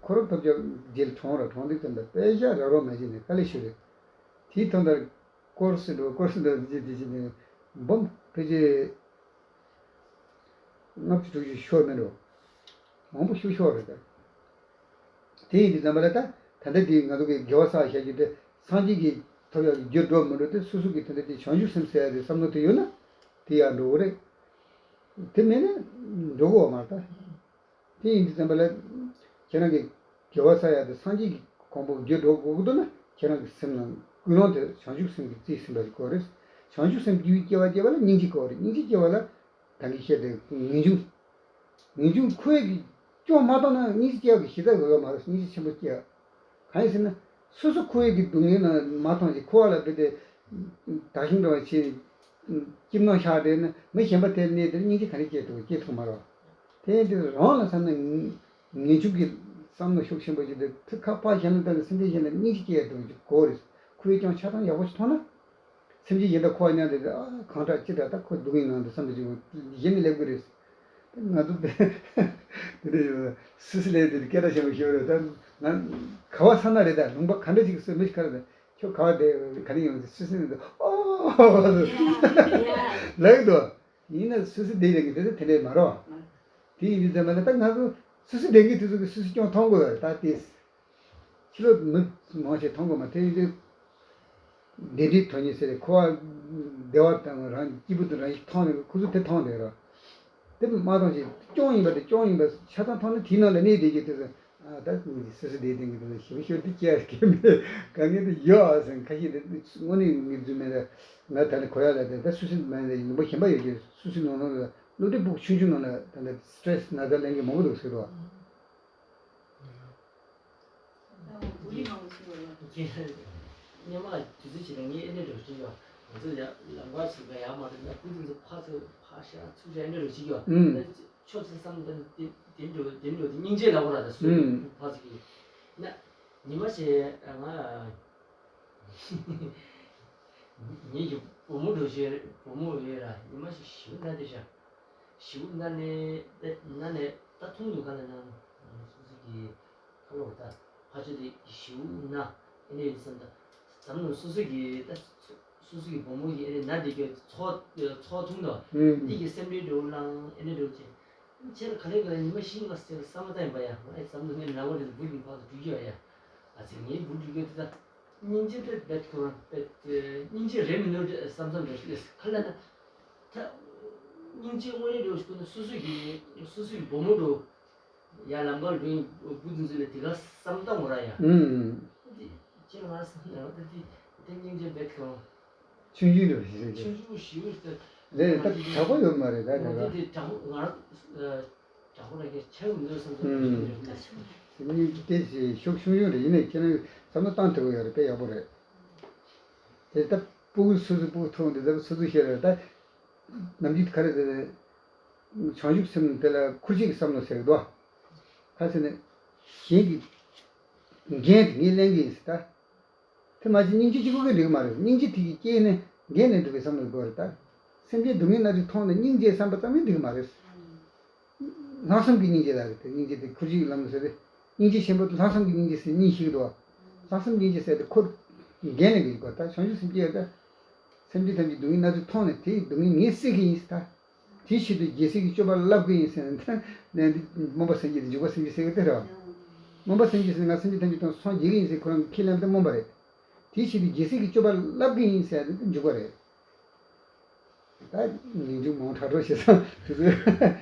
ཁོ་རང་ཐོབ་རྒྱག་རྗེས་གྲོངས་ར་གྲོངས་དུས་ཙམ་པ་དཔེ་ཤ་རག་རོགས་མ་བྱས་ནས་དཀའ་ལས་ཞུ་རེད། དེའི་དོན་དག་སྐོར་སྲིད་འགྲོ་སྐོར་སྲིད་འགྲོ་ཟེར་དེ་བྱས་ནས་འབུམ་ཕལ་ཆེར་ལྔ་བཅུ་དྲུག་ཅུ་ཤོར་མེད་འགྲོ། མང་པོ་ཤོར་ཤོར་རེད་ད། དེ་ཡིན་དུས་ཙམ་པ་ལ་ད་ད་ལྟ་དེ་ང་ཚོ་གི་དགེ་བ་བསགས་བཞག་རྒྱུ་དེ་སངས་རྒྱས་ཀྱི་ཐོབ་ཡག་གི་རྒྱུར་འགྲོ་མི་འགྲོ་དེ་སོ་སོ་གི་ད་ལྟ་དེ་བྱང་ཆུབ་སེམས་ཟེར་ཡག་དེ་བསམ་བློ་དེ་ཡོད་ན་དེ་ཡག་འགྲོ་གི་རེད། དེ་མེད་ན་འགྲོ་གི་ཡོད་མ་རེད་ད། དེ་ཡིན་དུས་ཙམ་པ་ལ། ཁྱེད་རང་གི་དགེ་བ་བསགས་ཡག་དེ་སངས་རྒྱས་ཀྱི་གོ་འཕང་རྒྱུར་འགྲོ་དགོས་ཀྱི་འདུག་ན་ཁྱེད་རང་གི་སེམས་ནང་ཀུན་སློང་དེ་བྱང་ཆུབ་སེམས་ཀྱིས་རྩིས་ཟིན་པ་ཞིག་དགོས་རེད། བྱང་ཆུབ་སེམས་རྒྱུད་སྐྱེ་བ་སྐྱེ་བ་ལ་སྙིང་རྗེ་དགོས་རེད། སྙིང་རྗེ་སྐྱེ་བ་ལ་ད་གིན་བཤད་དེ་ངེས་འབྱུང་། ངེས་འབྱུང་ཁོའི་གི་སྐྱོང་མ་བཏང་ན་སྙིང་རྗེ་སྐྱེ་བ་གི་གཞི་རྩ་ཡོད་མ་རེད། སྙིང་རྗེ་ཆེན་པོ་སྐྱེ་བ། གང་ཡིན་ཟེར་ན། སོ་སོ་ཁོ་ཡི་གི་སྡུག་བསྔལ་ན་མ་མཐོང་ཞིག་ཁོ་བ་ལ་བུ་དེ་དག་ཞིང་འགྲོ་བ་ཆེ། སྐྱིད་སྣང་ཤར་བསྡད་ན་མི་གཞན་པ་དེར་གནས་དེར་སྙིང་རྗེ་ག་ནས་སྐྱེ་ཐུབ་སྐྱེ་ཐུབ་མ་རེད། དེ་ཡིན་དུས་རང་ལ་བསམ་ན་ངེས་འབྱུང་གི་བསམ་བློ་ཤུགས་ཆེན་པོ་ཞིག་དེ་ཐུགས་ཁ་ཕར་གཞན་ལ་བལྟས་ན་སེམས་ཅན་གཞན་ལ་སྙིང་རྗེ་སྐྱེ་ཐུབ་ཀྱི་གོ་རེད། ཁོ་ཡི་ཀྱང་ཆ་ཚང་ཡག་པོ་ཞིག་མཐོང་ན། སེམས་ཅན་གཞན་དག་ཁོ་བ་མཉམ་དུ་ཨ་གང་དྲག་ཅི་དྲག་ད་ཁོ་སྡུག་བསྔལ་ནང་དུ་བསམ་དུ་ཅིག་གཞན་ནས་སླེབས་ཀྱི་རེད། ང་ཚོ་དེ་དེ་འདྲ་ཡོད། སུད་སི་ལན་དེ་སྐད་གྲགས་ཆེན་པོ་ཞིག་རེད། ད་ང་ག་བ་ས་ན་རེད། ད་ལུང་པ་ག་འདྲ་ཅིག་སུད་མི་ཤི་ཁ་རེད། ཁྱོད་ག་བ་དེ་ག་ནས་ཡོང་ཟེར་སུད་སི་ནས་འདུག་ཨོ་ལགས་འདུག་ཡིན་ན་སུད་སི་བསྡད་ཡོད་ཀྱི་དེ་ཚོ་དེ་འདྲས་མ་རེད། དེ་ཡིན་དུས་ཙམ་པ་ལ་ད་ང་ཚོ་སུད་སི་བསྡད་མཁན་དེ་ཚོ་གི་སུད་སི་སྐྱོང་མཐོང་དགོས་ད་དེ། ཕྱི་ལོགས་མི་མང་ཆེ་མཐོང་གི་མ་ཐེ་ཡིན་དུས། བདེ་འདྲའི་དོན་གཉེར་ཟེར་ཁོ་བ་བདེ་བ་དང་རང་སྐྱིད་པོ་དང་རང་ཞིག་མཐོང་ནས་ཁོ་ཚོ་དེ་མཐོང་བསྡད་རོགས། དེ་མ་མཐོང་ཞིག་སྐྱོང་ཡིན་པ་དེ་སྐྱོང་ཡིན་པ་ཆ་ཚང་མཐོང་ན་དེའི་ནང་ལ་གནས་བསྡད་རྒྱུ་དེ་ཚོ་ཨ་ད་སུད་སི་བསྡད་དེ་ངས་དེ་ཚོ་ཞེ་པོ་ཞེ་པོ་དེ་སྐྱེ་ཡ་གལ་མེད་ག་ངས་དེ་ཡོད་ཨ་ཟེར་ཁ་ཤས་དེ་དངོས་གནས་ངས་རྫུན་མེད་ལ་ང་ད་ནི་གོ་ཡ་ལ་དེ་ད་སུད་སི་མ་ཡིན་ལ་ཡིན་ལུང་པ་གཞན་པ་ཡོད་ཀྱི་སུད་སི་ནང་ལོགས་ལ་སློབ་གྲྭའི་ཕྲུ་གུ་ཆུང་ཆུང་ནང་ལ་ད་ནི་སི་ཊེ་རེ་སི་ན་ཚ་ལེན་མཁན་མང་པོ་འདུག་ཟེར་རོགས། སྔོན་མ་དུས་ཚོད་ཅིག་ལ་ངས་ཨེ་འདྲ་འདྲ་བོ་ཅིག་ཡོད། ང་ཚོ་ཡ་ལམ་ཁ་ཞིག་ལ་ཡར་མར་འགྲོ་ན་སྐུ་དེ་ཚོ་ཕར་ཚུར་ཕར་བཞག་ཚུར་བཞག་ཨེ་འདྲ་འདྲ་བོ་ཅིག་ཡོད། ཨུམ། ད་ཆོག་ཅིག་བསམ་ད་དེ་དེ་འདྲ་བོ་དེ་འདྲ་བོ་དེ་སྙིང་རྗེ་ལབ་དགོས་ར། ད་སུ་ཨུམ། ཕར་ཚུར་གྱི་ན་ཉི་མ་ཞིག་ང་ངེད་ཀྱི་བུ་མོ་འདྲ་བོ་ཞིག་བུ་མོ་ཡོད་ར། ཉི་མ་ཞིག་ཞེ་པོ་ན་བསྡད་ཤག་ཞེ་པོ་ན་ནས་ན་ནས་ད་མཐོང་འདུག་ག་ལ་ན་སོ་སོ་གི་ཁ་ལོ་ད་ཕ་ཆོས་དེ་ཞེ་པོ་ན་ཨེ་ནས་ཡིན་བསམ། ད་འཛམ་གླིང་སོ་སོ་གི་ད་སོ་སོ་གི་བུ་མོ་གི་ཨེ་ནས་ན་དེ་གི་ཚོགས་ཚོགས་ཐུང་དུ་ཨུམ། འདི་གི་སེམས་ཁྲལ་འགྲོ་ལང་ཨེ་ནས་འགྲོ་ཅེ་ཁྱེད་ལ་ག་ལེ་ག་ལེ་ཉི་མ་ཤིང་ལ་སེ་བསམ་བློ་བཏང་ཡིན་པ་ཡ། ང་ཨེ་བསམ་བློ་ངས་ནང་བ་རེད། བུ་གི་ཕག་ཏུ་འགྲུལ་རྒྱུ་ཡ། ཨ་ཙི་ངའི་བུ་འགྲུལ་རྒྱུ་དེ་ད་སྙིང་རྗེ་དེ་རྦད་ཁོ་རང་རྦད་སྙིང་རྗེ་རེད་མི་འདུག་བསམ་བསམ་རེད། ཁ་ལ་ན་ད་སྙིང་རྗེ་དངོས་གནས་འགྲོ་ཞིག་ན་སོ་སོ་གི་སོ་སོ་གི་བུ་མོ་འགྲོ་ཡ་ལམ་ཁར་འགྲོ་ཡིན་བུ་འཛིན་འཛིན་ལ་དེ་ག་བསམ་བཏང་བ་ར་ཡ། ཨུམ། ཅེས་ང་བསམ་ན་ད་དེ་དེ་སྙིང་རྗེ་རྦད་ཁོ་རང་། ཆུང་ཆུང་འདྲ་བོ་ཞིག་རེད། ཆུང་ཆུང་ཞིག་རེད། རེད། ད་དྲག་པོ་ཡོད་མ་རེད། ད་དེ་དྲག་དེ་དྲག་པོ་ང་དྲག་པོ་ར་གི་ཆེ་བ་མི་འདུག་བསམ་ཚུལ་ཞིག་རེད། སྙིང་རྗེ་ཞིག་ཤུགས་ཆུང་ཆུང་རེད། ཡིན་ནའི་ཁྱེད་རང་བསམ་བློ་བཏང་ཐུབ་ཀྱི་ཡོད་རེད། དཔེ་ཡག་པོ་རེད། དེ་ད་སྤུ་གུ་སོ་སོའི་སྤུ་གུ་མཐོང་དུས་ད་སོ་སོ་ཤེས་རེད། ད་ནམ་རྒྱུན་ག་རེ་ཟེར་རེད། བྱང་ཆུབ་སེམས་དེ་ལ་ཁུར་ཆེ་གི་བསམ་བློ་ཟེར་གི་འདུག་ག་ཟེར་ན་གཞན་གྱི་འགན་དེ་ངས་ལེན་གི་ཡིན་ཟེར་ད། དེ་མ་གཞི་སྙིང་རྗེ་གཅིག་པོ་གིས་འགྲིག་གི་མ་རེད། སྙིང་རྗེ་དེ་གི་སྐྱེས་ནས་འགན་ལེན་ཐུབ་པའི་བསམ་བློ་དགོས་རེད་ད། སེམས་ཅན་སྡུག་བསྔལ་སྣ་ཚོགས་མཐོང་ནས་སྙིང་རྗེ་བསམ་པ་ཙམ་གྱིས་འགྲིག་གི་མ་རེད། ལྷག་བསམ་གྱི་སྙིང་རྗེ་ལ་རེད་དེ། སྙིང་རྗེ་དེ་ཁུར་ཆེ་གི་ལམ་ཟེར་ཏེ། སྙིང་རྗེ་ཆེན་པོ་དེ་ལྷག་བསམ་གྱི་སྙིང་རྗེ་ཟེར་གཉིས་ཤིག་འདུག་ལྷག་བསམ་སྙིང་རྗེ་ཟེར་དེ་ཁུར་འགན་ལེན་གྱི་དགོས་ད། བྱང་ཆུབ་སེམས་སྐྱེས་ད། སེམས་ཅན་ཐམས་ཅད་སྡུག་བསྔལ་སྣ་ཚོགས་མཐོང་ནས་དེའི་སྡུག་བསྔལ་ངས་སེལ་གྱི་ཡིན་ཟེར་ད། དེའི་ཆེད་དུ་རྒྱལ་སྲས་ཀྱི་སྤྱོད་པ་བསླབ་ཀྱི་ཡིན་ཟེར་ནས་ད་ནས་འདི་སྨོན་པ་སེམས་བསྐྱེད་དེ་འཇུག་པ་སེམས་བསྐྱེད་ཟེར་གི་དེ་རེད་བ། སྨོན་པ་སེམས་བསྐྱེད་ཟེར་ང་སེམས་ཅན་ཐམས་ཅད་དང་སངས་རྒྱས་ཀྱི་ཡིན་ཟེར་ཁོ་རང་གིས་ཁས་ལེན་ཏེ་སྨོན་པ་རེད། དེའི་ཆེད་དུ་རྒྱལ་སྲས་ཀྱི་སྤྱོད་པ་བསླབ་ཀྱི་ཡིན་ཟེར་ནས་འཇུག་པ་རེད། ད་ངེས་འཇུག་མང་དྲགས་འགྲོ་ཞེས་སོང་དུས་ཚོད།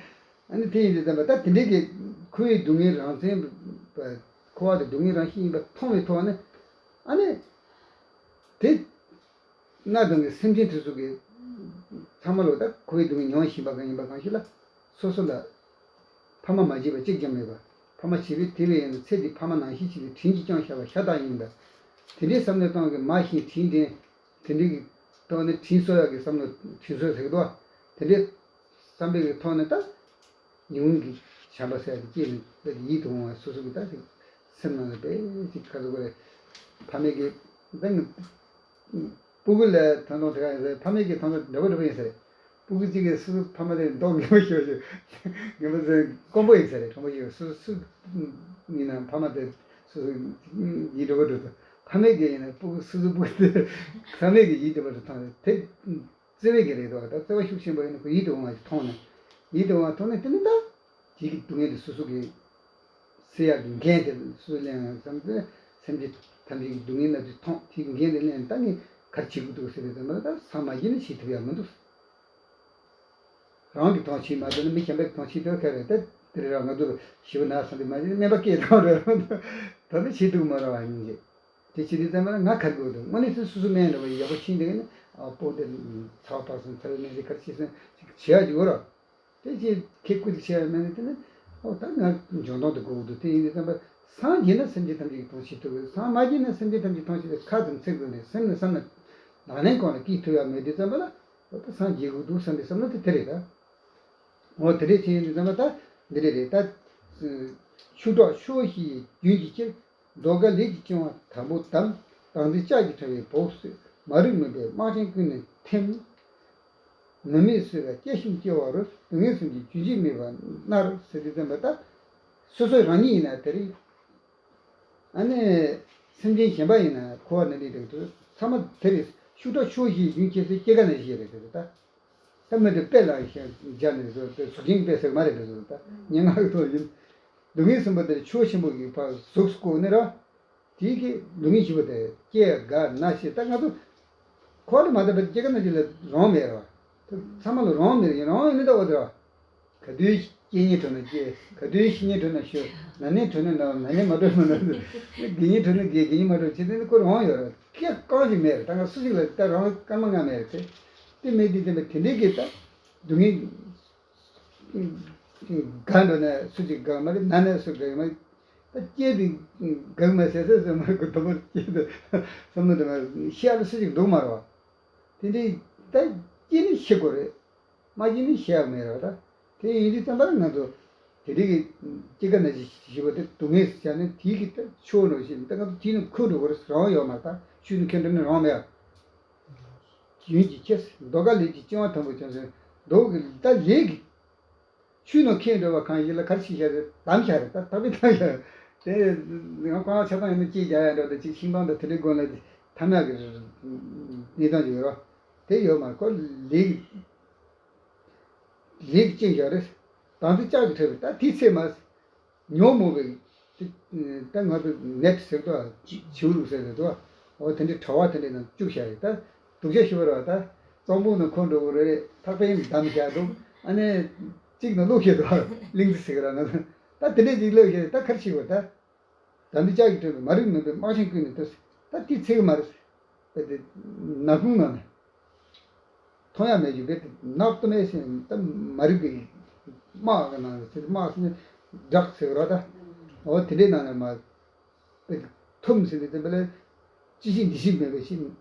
ཨ་ནི་དེ་ཡིན་དུས་ཙམ་པ་ད་དེ་འདྲའི་གི་ཁོའི་སྡུག་བསྔལ་རང་མཚན་ཁོ་བ་དེ་སྡུག་བསྔལ་རང་བཞིན་ཡིན་པ་མཐོང་བའི་ཐོག་ནས་ཨ་ནི་དེ། གནའ་དེང་གི་སེམས་ཅན་དེ་ཚོ་གི་ཚང་མ་ལོ་ད་ཁོའི་སྡུག་བསྔལ་མྱོང་བཞིན་པ་གང་ཡིན་པ་གང་ཞིག་ལ་སོ་སོ་ལ་ཕ་མ་མ་བྱས་པ་གཅིག་ཀྱང་མེད་པ། ཕ་མ་བྱས་པས་དེ་བས་ཡིན་ན་ཚེ་འདི་ཕ་མ་ནང་བཞིན་བྱས་ཏེ་དྲིན་གྱིས་བསྐྱངས་བཞག་པ་ཤ་སྟག་ཡིན་པ། དེ་འདྲའི་བསམ་བློ་གཏོང་གི་མ་གཞི་དྲིན་དྲན་དེ་འདྲའི་གི་ཐོག་ནས་དྲིན་གཟོ་ཡག་གི་བསམ་བློ་དྲིན་གཟོ་ཟེར་གི་འདུག་དེ་འདྲའི་བསམ་པའི་གི་ཐོག་ནས་ད། ཉུང་གི་བྱམས་པ་ཟེར་ཡ་དེ་སྐྱེས་ནས་དཔེ་ཡིད་དུ་འོང་བ་སོ་སོ་གི་ད་ཅིག་སེམས་ནང་ལ་དཔེ་ཅིག་ཁ་ཟུག་གི་རེད། ཕ་མེས་ཀྱི་ད་ངི་སྤུ་གུ་ལ་ཐང་ཐང་དེ་ག་ཡིན་ཟེར། ཕ་མེས་ཀྱི་ཐང་ཐང་འདྲ་པོ་འདྲ་པོ་ཡིན་ཟེར། སྤུ་གུ་གཅིག་གིས་སོ་སོ་ཕ་མ་དེ་མདོག་ངན་པོ་ཤོར་ཤོར་ངན་པོ་ཟེར་དཀོན་པོ་ཡིན་ཟེར། རེད། དཀོན་པོ་ཡིན། སོ་སོ་ཡིན་ན་ཕ་མ་དེ་སོ་སོ་ཡིད་འདྲ་པོ་འདྲ་པོ། ཕ་མེས་ཀྱི་ཡིན་ན་སྤུ་གུ་སོ་སོ་སྤུ་གུ་དེ་ཕ་མེས་ཀྱི་ཡིད་འདྲ་པོ་འདྲ་ཐང་དེ། བརྩེ་བའི་གི་རེད་དོ། ད་བརྩེ་བ་ཤུགས་ཆེན་པོ་ཡིན་ན་ཁོ་ཡིད་དུ་འོང་བ་ཞིག་མཐོང་ནས། ཡིད་དུ་འོང་བ་མཐོང་ནས་དེ་ནི་ད་དེ་གི་སྡུག་བསྔལ་དེ་སོ་སོ་གིས་སེལ་ཡག་གི་འགན་དེ་སོ་སོ་ལེན་ཡག་བསམ་སྟེ། སེམས་ཅན་ཐམས་ཅད་ཀྱི་སྡུག་བསྔལ་སྣ་ཚོགས་མཐོང་། དེ་གི་འགན་དེ་ལེན། ད་ངས་ག་རེ་བྱེད་དགོས་འདུག་ཟེར་བའི་ཙམ་པ་ལ་ད་སངས་མ་རྒྱས་ན་བྱེད་ཐུབ་ཡག་མི་འདུག་རང་གི་དོན་བྱེད་མ་ཐུབ་ན་མི་གཞན་པའི་དོན་བྱེད་ཐུབ་ག་རེད། ད་དེ་རེད་ར། ང་ཚོ་ཞེ་པོ་ན་སོང་དུས་མ་གཞི་སྨན་པ་སྐད་བཏང་རེད། ད་ནི་བྱེད་ཐུབ་མ་རེད་བ། སྙིང་རྗེ། དེ་བྱེད་དུས་ཙམ་པ་ལ་ང་ག་རེ་དགོས་འདུག་དངོས་གནས་སུ་སོ་སོ་སྨན་རེད་བ། ཡག་པོ་ཕྱིན་དེ་ནི་ཨ་སྤོ་དེ་ཚ་བ་འཕར་སོང་། ཚ་བའི་སྨན་རེད། ག་རེ་བྱས་སོང་ཅིག་བྱེད་ཡག་ཅིག་ཡོད་ར། དེ་ཅིག་ཁེ་ཁུ་ཅིག་བྱེད་ཡག་སྨན་རེད། དེ་ནི་ཨོ་ད་ང་འཇོན་ཐང་དུ་དགོས་འདུག་དེ་ཡིན་དུས་ཙམ་པ་སངས་རྒྱས་ན་སེམས་ཅན་ཐམས་ཅད་ཀྱི་དོན་བྱེད་ཐུབ་ཀྱི། སངས་མ་རྒྱས་ན་སེམས་ཅན་ཐམས་ཅད་དོན་བྱེད་ཐུབ་ཁ་ཙམ་ཚིག་ཙམ་རེད། སེམས་ནས་བསམ་ན་ལག་ལེན་གང་ལ་སྐྱེལ་ཐུབ་ཡག་མེད་དུས་ཙམ་པ་ལ་ཨོ་ད་སངས་རྒྱས་དགོས་འདུག་བསམ་པའི་བསམ་བློ་དེ་དེ་རེད་ད། འོ་དེ་འདྲས་བྱས་ཡིན་དུས་ཙམ་པ་ད་འདི་འདྲས་རེད་ད། ཆུ་སྒྲོག་ཆུ་བོ་བཞི་ཡི་རྒྱུན་གྱི་ཕྱིར། རྡོ་དཀར་ལས་ཀྱི་བཅིང་བ་དམ་པོ་དང་། བདག་འཛིན་ལྕགས་ཀྱིས་བྲི་བའི་བོགས་སོས། མ་རིག་མུན་པའི་རྨག་ཆེན་ཀུན་ནས་ཐིམ། ནུབ་མོའི་སོས་ཀ་སྐྱེ་ཞིང་སྐྱེ་བ་རུ། སྡུག་བསྔལ་གསུམ་གྱི་རྒྱུན་གཅིག་མེད་པར་མནར། ཟེར་དུས་ཙམ་པ་ད། སོ་སོ་རང་ཉིད་ཡིན་ན་དེ་རེད། ཨ་ནི། སེམས་ཅན་གཞན་པ་ཡིན་ན་འཁོར་བ་ན་ནི་དེ་ཚོ་ཚང་མ་དེ་རེད། ཤུགས་དྲག་ཆུ་བོ་བཞིའི་རྒྱུན་ཁྱེར་སའི་སྐྱེ་རྒ་ན་འཆི་རེད་དེ་རེད་ད། ད་མི་དེ་དཔེ་ལ་ཤ་སྦྱར་ནས་བཟོ་དེ་གཟུགས་ཅན་དཔེ་ཟེར་མ་རེད་པས་བཟོ་ད། སྙན་ངག་གི་ཐོག་ཡིན། སྡུག་བསྔལ་གསུམ་པོ་དེ་ཆུ་བོ་ཆེན་པོ་གི་བར་གཟུགས་སུ་བཀོད་ནས་ར། དེའི་གི་སྡུག་བསྔལ་བཞི་པོ་དེ་སྐྱེ་རྒ་ན་ཤི། ད་ང་ཚོ་འཁོར་བ་ལས་མ་ཐར་བའི་སྐྱེ་རྒ་ན་འཆི་ལ་རང་མེད་ར། ཚང་མ་ལ་རང་མེད་ར། རང་ཡིན་ན་ད་འོ་དེ་ར། ག་དུས་སྐྱེ་ཉེན་འཕྲད་ན་སྐྱེ། ག་དུས་ཤི་ཉེན་འཕྲད་ན་ཤི། ན་ནིང་འཕྲད་ན་ན། ན་ནིང་མ་འཕྲད་ན་ན། དགེ་བསྙེན་འཕྲད་ན་དགེ། དགེ་བསྙེན་མ་འཕྲད་ན་ཆི། དེ་ནི་ཁོ་རང་ཡོད་རེད། སྐད་གང་ཞིག་མེད་རེད། ད་ང་སུ་ཞིག་ལ་ད་རང་སྐར་མ་ལྔ་མེད་རེད་དེ། དེ་མེད་དུས་དེ་མེད་དེ་འདྲའི་གི་ད་སྡུག་བསྔལ་དགའ་འགྲོ་ན་སུ་ཞིག་དགའ་མ་རེད། ན་ན་སུ་དགའ་མ་རེད། ད་སྐྱེས་དེ་གག་མ་ཟེར་ཟེར་ཟེར་མ་གི་དུ་མར་སྐྱེས་དེ་བསམ་བློ་དེ་མ་ཤེས་ཨ་ལ་སུ་ཞིག་འདུག་མ་རེད་བ། དེ་འདྲའི་ད་སྐྱེས་ནི་ཤེས་དགོས་རེད། མ་སྐྱེས་ནི་ཤེས་ཡག་མེད་རེད་བ། ད་དེ་ཡིན་དུས་ཙམ་པ་ལ་ང་ཚོ་དེ་འདྲའི་གི་སྐྱེ་རྒ་ན་འཆི་ཞེས་པ་དེ་སྡུག་བསྔལ་ཟེར་ནས་དེའི་གི་ད་ཆོས་འགྲོ་བཞིན་ད་ང་ཚོ་དེའི་ནང་འཁོད་འགྲོ་དགོས་རེད། རང་དབང་ཡོད་མ་རེད། ད་ཤུལ་ནས་འཁོན་འགྲོ་ནས་རང་མེད་ཡ། ཡུན་གྱིས་ཁྱེར། མདོ་ཁ་ལས་ཀྱི་སྐྱེ་བ་དང་པོ་བྱུང་ཟེར། མདོ་གི་ད་ལས་ཀྱི་ཆུ་ནང་ཁེངས་འགྲོ་བ་གང་ཞིག་ལ་ག་རེ་ཞིག་བྱ་རེད། དམ་བྱ་རེད། ད་དམ་པའི་དམ་བྱ་རེད། དེ་ང་ཁོ་རང་ཆ་ཚང་ཡིན་ན་ཅིག་རྒྱག་ཡ་འགྲོ་དེ་ཅིག་ཤིང་སྡོང་དང་དེ་འདྲའི་སྒོ་ལ་དམ་བྱ་གི་གནས་སྟངས་ཅིག་ཡོད་རོ། དེ་ཡོད་མ་རེད། ཁོ་ལས་ལས་ཀྱི་རྐྱེན་བྱ་རེད། དང་དུ་ལྕགས་ཀྱིས་བྲབས་པའི་ད་དེའི་ཚེ་མ་ཉོན་མོངས་པའི་ད་ང་ཚོ་ནེཊ་ཟེར་དོ། བྱིའུ་ལུག་ཟེར་དོ། འོ་དེ་འདྲའི་དྲ་བ་དེ་འདྲའི་ནང་བཅུག་བྱ་རེད། ད་སྡུག་ཅག་ཤི་བ་རེད་བ། ད་གཙང་པོ་ནང་འཁོར་འགྲོ་གི་རེད། ཐག་པས་བསྡམས་བཞག་འདུག་ཨ་ནི་གཅིག་ནང་བླུགས་བཞག་འདུག་གླིང་རྩེ་ཟེར་གི་ར། ང་ཚོ་ད་དེ་འདྲས་ཅིག་བླུགས་བཞག་ད་ག་རེ་བྱེད་དགོས། ད་ད་འདི་ལྕགས་ཀྱིས་བྲིས་པའི་མ་རིག་མུན་པའི་སྨག་ཆེན་ཀུན་ནས་བཏུལ། ད་དེ་ཚེ་གི་མ་རེད། ད་དེ་ནག་ཁུང་ནང་ནས་མཐོང་ཡ་མེད་རྒྱུ་བས་ཏེ་ནག་ཏུ་མེད་ཟེར་ད་མ་རིག་པའི་སྨག་གི་ནང་ནས་ཚེ་སྨག་ཟེར་ནས་བསྒྲགས་ཟེར་གི་ར། ད་འོ་དེ་འདྲའི་ནང་ནས་མ་ཐུམ་ཟིན་ནས་དེ་འདྲ་ལས་ཅི་ཞིག་འདི་ཞིག་མེད་པའི་ཞིང་།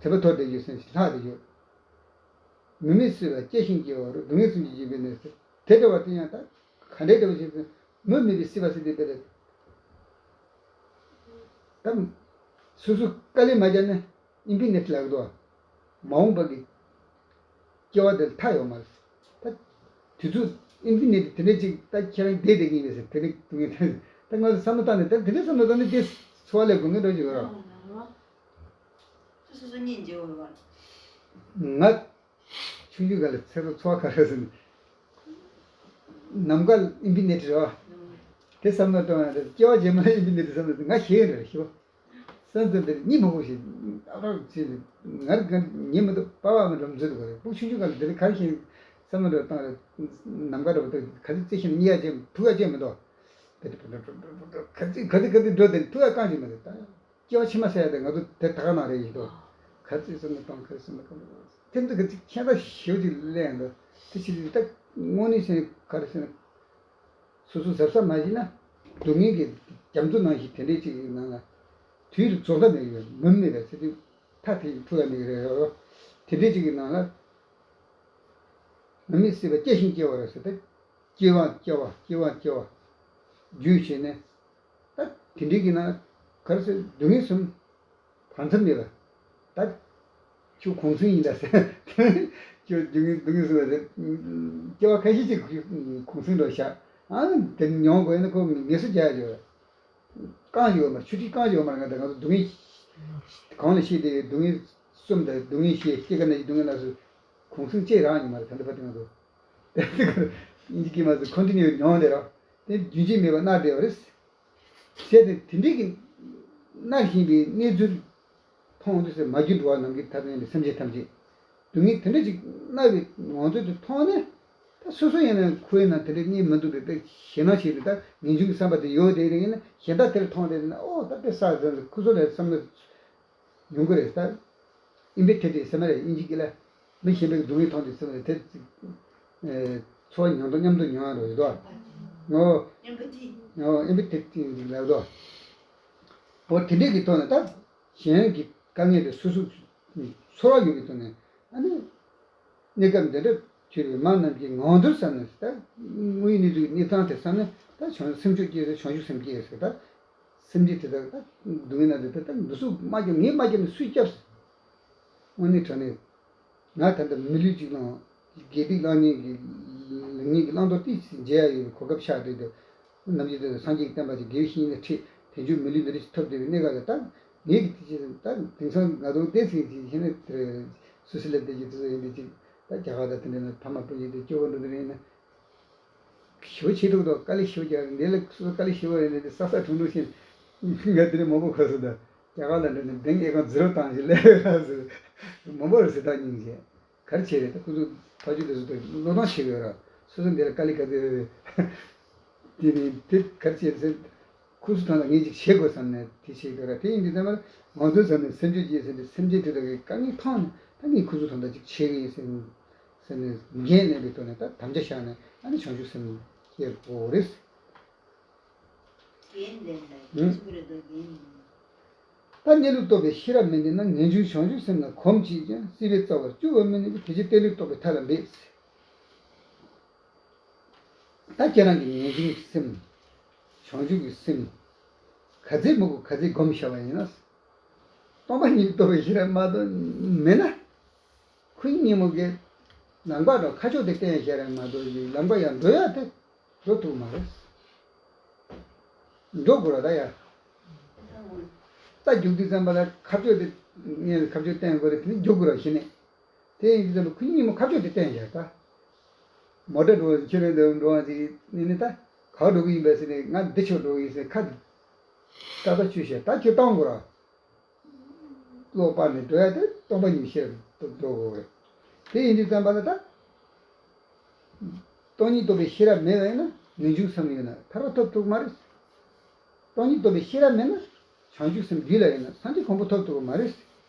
དེ་པ་ཐོར་དེ་ཡོད་སེམས་ཤིང་ལྷག་དེ་ཡོད། མི་མེད་སྲིད་པ་སྐྱེ་ཞིང་སྐྱེ་བ་རུ། སྡུག་བསྔལ་གསུམ་གྱི་འཇིགས་པའི་གནས་སུ། དེ་འདྲ་བ་དེ་ཡང་ད་ག་འདྲའི་འདྲ་བ་ཞིག་མི་མེད་པའི་སྲིད་པ་ཟེར་དེ་དེ་རེད། ད་སོ་སོ་དཀའ་ལས་མ་བརྒྱབ་ན་ཨིན་ཕི་ནེཊ་ལབ་འདུག་མ་འོངས་པ་གི་སྐྱེ་བ་དེར་མཐའ་ཡོད་མ་རེད། ད་དུས་ཚོད་ཨིན་ཕི་ནེཊ་དེ་འདྲ་ཅིག་ད་ཁྱེད་རང་བསྡད་བསྡད་ཀྱི་ཡིན་པས་ཟེར། དེ་འདྲ་དུས་ངན་དེ་ད་ང་ཚོ་བསམ་བློ་བཏང་ནས་ད་དེ་འདྲ་བསམ་བློ་བཏང་ནས་དེ་འཚོ་བ་ལས་དགོས་ངེས་འགྲོ་ཞིག་ཡོད་ར། ཨོ་ང་རང་སོ་སོ་སོ་གཉིས་འཇལ་བ་ཡོད་པ། ང་ཆུང་ཆུང་སྒང་ལ་ཚེ་རབས་འཚོ་བ་ག་རེ་ཟེར་ནས་ནམ་མཁའ་ཨིན་ཕི་ནེཊ་རེད་བ། དེ་བསམ་བློ་གཏོང་ཡ་རེད། སྐྱེ་བ་རྗེས་མ་ཨིན་ཕི་ནེཊ་བསམ་བློ་ང་ཤེས་རེད་ཤི་བ། སེམས་ཙམ་དེར་གཉིད་མ་ཁུག་ཞིག་ཨ་རོག་ཅེས་ང་རང་ཉན་མི་འདུག་པ་བ་མི་འགྲོ་མཛོད་དགོས་རེད། ཕྲུ་གུ་ཆུང་ཆུང་སྒང་ལ་དེ་ལ་ག་རེ་ཤེས་བསམ་བློ་གཏོང་རེད། ནམ་མཁའ་འགྲོ་བ་དེ་ག་ཚོད་རྩེ་ཤེས་ན་གཉིད་ཡ་ཅན་ཐུག་ཡ་ཅན་མི་འདུག་དེ་ག་ཚོད་ག་ཚོད་ག་ཚོད་འགྲོ་དེ་ཐུག་ཡ་རྐང་ཅིག་མི་འདུག་ད། སྐྱེ་བ་ཕྱི་མ་ཟེར་ཡ་དེ་ང་ཚོ་དེ་ད་ག་ནང་རེད་ཡིན་དོ། ག་ཚོད་བསམ་ན་གཏོང་ག་ཚོད་བསམ་ན་གཏོང་། དེ་འདི་ག་ཚོད་ཁྱད་པར་ཞེ་པོ་ཅིག་སླེབས་ཡོང་དོ། དེ་ཕྱིར་ད་དངོས་གནས་བྱས་ན་ག་རེ་ཟེར་ན། སོ་སོ་གཟབ་གཟབ་མ་བྱས་ན་སྡུག་བསྔལ་གྱི་རྒྱ་མཚོ་ནང་བཞིན་དེ་འདྲའི་ཅིག་གི་ནང་ལ་དུས་རུ་རྫོགས་མཐའ་མེད་ཀྱི་མུ་མེད་པའི་ཚེ་དུས་མཐའ་དེ་ཐུག་ཡ་མེད་ཀྱི་རེད་ཡོ། དེ་འདྲའི་ཅིག་གི་ནང་ལ་མི་མེད་སྲིད་པ་སྐྱེ་ཞིང་སྐྱེ་བ་རེད་ཟེར་ཏེ། སྐྱེ་བ་སྐྱེ་བ་སྐྱེ་བ་སྐྱེ་བ་རྒྱུན་བྱས་ནས། ད་དེ་འདྲའི་གི་ནང་ག་རེ་ཟེར་སྡུག་བསྔལ་གསུམ་བར་མཚམས་མེད་པ། ད་ཁྱོད་གུང་སེང་ཡིན་ད་ཟེར། ཁྱོད་སྡུག་བསྔལ་སྡུག་བསྔལ་གསུམ་ལ་ཟེར། སྐྱེ་བ་ཁ་ཤས་ཅིག་གུང་སེང་འགྲོ་ཤག་ཨ་དེ་མྱོང་དགོས་ན་ཁོ་ངལ་གསོ་རྒྱག་ཡ་ཡོད། རྐང་ཡོད་མ་རེད། ཆུ་ཐིགས་རྐང་ཡོད་མ་རེད། ང་ད་ང་ཚོ་སྡུག་བསྔལ་གང་ལ་ཤེས་དེ་སྡུག་བསྔལ་གསུམ་དང་སྡུག་བསྔལ་བཞི་སྐྱེ་རྒ་ན་འཆི་སྡུག་བསྔལ་ལ་སོགས་གུང་སེང་བཅད་རང་ཡིན་མ་རེད། ད་འདི་བར་དུ་ང་ཚོ་དེ་ཚོ་ཨིན་ཇི་སྐད་མ་ཚོ་ཁོན་ཊི་ནིའུ་མྱོང་དེ་ར་དེ་རྒྱུན་ཆད་མེད་པར་མནར་བསྡད་པ་རེད། བྱས་ཏེ་དེ་འདྲའི་གི་མནར་བཞིན་པའི་གནས་ཚུལ་མཐོང་དུས་སུ་མ་གྱུར་འགྲོ་བ་རྣམས་ཀྱི་མཐའ་དང་ཡང་ནི་སེམས་ཅན་ཐམས་ཅད་སྡུག་བསྔལ་དེ་འདྲ་ཅིག་མནར་བའི་ངང་ཚུལ་དེ་མཐོང་ནས། ད་སོ་སོ་ཡིན་ན་ཁོའི་ནང་དེ་འདྲའི་གནས་མི་འདུག་པའི་དཔེ་ཞེད་སྣང་བྱེད་དུས་ད་ངེས་འབྱུང་གི་བསམ་པ་དེ་ཡོད་དེ་རིང་ཡིན་ན་གཞན་དག་དེར་མཐོང་དེ་ན་ཨོ་ད་དཔེ་ས་ཟེར་ནས་ཁུ་ཚོ་ལས་བསམ་བློ་ཡོང་གི་རེད། ད་ཨིན་པེ་ཐེ་ཏི་ཟེར་མ་རེད། ཨིན་ཇི་སྐད་ལ་མི་གཞན་པའི་སྡུག་བསྔལ་མཐོང་དུས་ཙམ་ལ་དེ་ཚོ་མྱོང་དང་མཉམ་དུ་མྱོང་ཡ་རོ་ཡོད་དོ། ངོ་ཨིན་པེ་ཐེ་ཏི་ལབ་དོ། འོ་དེ་འདྲས་ཀྱི་ཐོག་ནས་ད་གཞན་གྱི་དཀའ་ངལ་དེ་སོ་སོ་ཚོར་བ་ཡོད་པའི་ཐོག་ནས་ཨ་ནི། གནས་སྐབས་འདི་འདྲ་གྱུར་པའི་མ་རྣམས་ཀྱི་ངང་ཚུལ་བསམ་ནས་ད་དངོས་ཡོད་གནས་ཚུལ་གྱི་གནས་སྟངས་དེ་བསམ་ནས་ད་བྱང་སེམས་མཆོག་སྐྱེས་ཟེར་བྱང་ཆུབ་སེམས་སྐྱེས་ཟེར། ད་སེམས་ཅན་དེ་དག་ད་སྡུག་བསྔལ་ན་དེ་ད་འདི་ཚོ་མ་བརྒྱབ་ངས་མ་བརྒྱབ་ནས་སུས་བརྒྱབ་ཟེར། དངོས་གནས་དྲང་གནས་ང་ད་ལྟ་མི་ལུས་གཅིག་བླངས་དགེ་སྡིག་བླང་ཉེས་ཀྱི་ལེགས་ཉེས་ཀྱི་བླང་དོར་ཏིག་ཙམ་འཇལ་ཡ་ཡོད་པའི་གོ་སྐབས་ཆགས་བསྡད་འདུག་རྣམ་འབྱེད་དེ་སངས་རྒྱས་ཀྱི་བསྟན་པ་ཅིག་དགེ་བའི་བཤེས་གཉེན་ལ་ཁྲིད་དེ་འཇུག་མི་ལུས་འདི་འདྲ་ཞིག་ཐོབ་བསྡད་པའི་གནས་སྐབས་ལ་ད་ངེད་ཀྱི་དེ་ཅི་ད་དེང་སང་ང་ཚོ་བསྡད་ཚིག་ཅིག་ཤེས་ན་དེར་སུད་སི་ལ་བསྡད་ཀྱི་དེ་ཚོ་ཡིན་དེ་ཅིག་ད་རྒྱ་གར་དང་དེ་འདྲ་ན་ཕ་མ་སྤུན་མཆེད་དེ་སྐྱོ་བོ་འགྲོ་དེ་རེད་ན། ཞུ་བྱེད་ཐུབ་དོ་དཀའ་ལས་ཞུ་རྒྱག་འདི་ལ་སུ་དཀའ་ལས་ཞུ་བ་ཡིན་ན་དེ་ས་ས་ཁྲུང་ཁྲུང་ཤེས་ང་དེ་ནས་མང་པོ་ཁ་སུ་ད་རྒྱ་གར་ལ་འགྲོ་ནས་བདེན་ཨེ་ཁང་ཛི་རོ་བཏང་ཞིག་ལས་ར་ཟེར་མང་པོ་རེད་ཟེར་ད་སྙིང་རྗེ། ག་རེ་བྱས་རེད། ད་ཁོ་ཚོ་ཕ་ཆོས་དེ་ཚོ་དེ་བློས་བཏང་བྱེད་དགོས་ར། སོ་སོ་འདི་ལ་དཀའ་ལས་ག་ཚོད་ཡོད་རེད། དེ་ནི་དེ་ག་རེ་བྱས་ཟེར། ཁོ་ཚོ་ཐང་ལ་ངས་ཅིག་བྱེད་དགོས་བསམ་ནས་དེ་བྱེད་དགོས་ར། དེ་ཡིན་དུས་ཙམ་པར་ང་ཚོའི་བསམ་ནས་སེམས་ཅན་གྱི་ཟེར་ཏེ་སེམས་ཅན་དེ་དག་གི་དཀའ་ངལ་མཐོང་ནས་ད་ངས་ཁོ་ཚོ་ཐང་ལ་ཅིག་བྱེད་གི་ཡིན་ཟེར་ཟེར་ནས་འགན་ལེན་པའི་ཐོག་ནས་ད་དམ་བཅའ་བཞག་ནས་ཨ་ནི་བྱང་ཆུབ་སེམས་སྐྱེ་དགོས་རེད། རྒན་ལས་ལ་ཡིན་ཚུགས་རེད་དོ་རྒན་ཡིན། ད་གནས་ལུགས་རྟོགས་པའི་ཤེས་རབ་མེད་ནས་ན། ངེས་འབྱུང་བྱང་ཆུབ་སེམས་ལ་གོམས་བྱས་ཀྱང་། སྲིད་པའི་རྩ་བར་སྐྱུར་བ་མིན་ནས། དེ་ཕྱིར་རྟེན་འབྲེལ་རྟོགས་པའི་མཐའ་ལ་འབད། ད་ཁྱེད་རང་གི་ངེས་འབྱུང་གི་སེམས། བྱང་ཆུབ་ཀྱི་སེམས། ག་ཚད་མི་དགོས་ག་ཚད་སྒོམ་བྱ་བ་ཡིན་ན། སྟོང་པ་ཉིད་རྟོགས་པའི་ཤེས་རབ་མ་གཏོགས་མེད་ན། ཁོ་སྙིང་མོ་གི་ལམ་ཁ་དང་ཁ་ཕྱོགས་དེ་བསྟན་ཤེས་རབ་མ་གཏོགས་ལམ་ཁ་ཡང་འགྲོ་ཡ་དེ་འགྲོ་ཐུབ་མ་རེད། འགྲོ་དགོས་ར་ད་ཡ། རྩ་རྒྱུག་དུས་ཙམ་པ་ལ་ཁ་ཕྱོགས་དེ་ངས་ཁ་ཕྱོགས་བསྟན་དགོས་རེད། དེ་ནི་རྒྱུག་དགོས་ར་ཤི་ནས། དེ་ཡིན་དུས་ཙམ་པ་ཁོ་སྙིང་མོ་ཁ་ཕྱོགས་དེ་བསྟན་བཞག་ད། མོ་ཊ་འགྲོ་བ་ཁྱེད་རང་འདི་འགྲོ་བ་ཅིག་ནི་ནི་ད་ག་འགྲོ་གི་ཡིན་པས་ཟེར་ནས། ང་འདི་ཕྱོགས་འགྲོ་གི་ཡིན་ཟེར་ཁ་ཏག་ཏག་ཆུ་བཤད་ད་ཁྱོད་བཏང་དགོས་ར། བློ་སྤར་ནས་འགྲོ་ཡ་དེ་སྟོང་པ་ཉིད་ཤེས་རབ་འགྲོ་དགོས་རེད། དེ་ཡིན་དུས་ཙམ་པ་ལ་ད། སྟོང་ཉིད་རྟོགས་པའི་ཤེས་རབ་མེད་པ་ཡིན་ན། ངེས་འབྱུང་བསམ་ཡོད་ན་ཐར་པ་ཐོབ་ཐུབ་མ་རེད། སྟོང་ཉིད་རྟོགས་པའི་ཤེས་རབ་མེད་ན། བྱང་ཆུབ་སེམས་རྒྱུད་ལ་ཡོད་ན་སངས་རྒྱས་གོ་འཕང་ཐོབ་ཐུབ་པ་མ་རེད།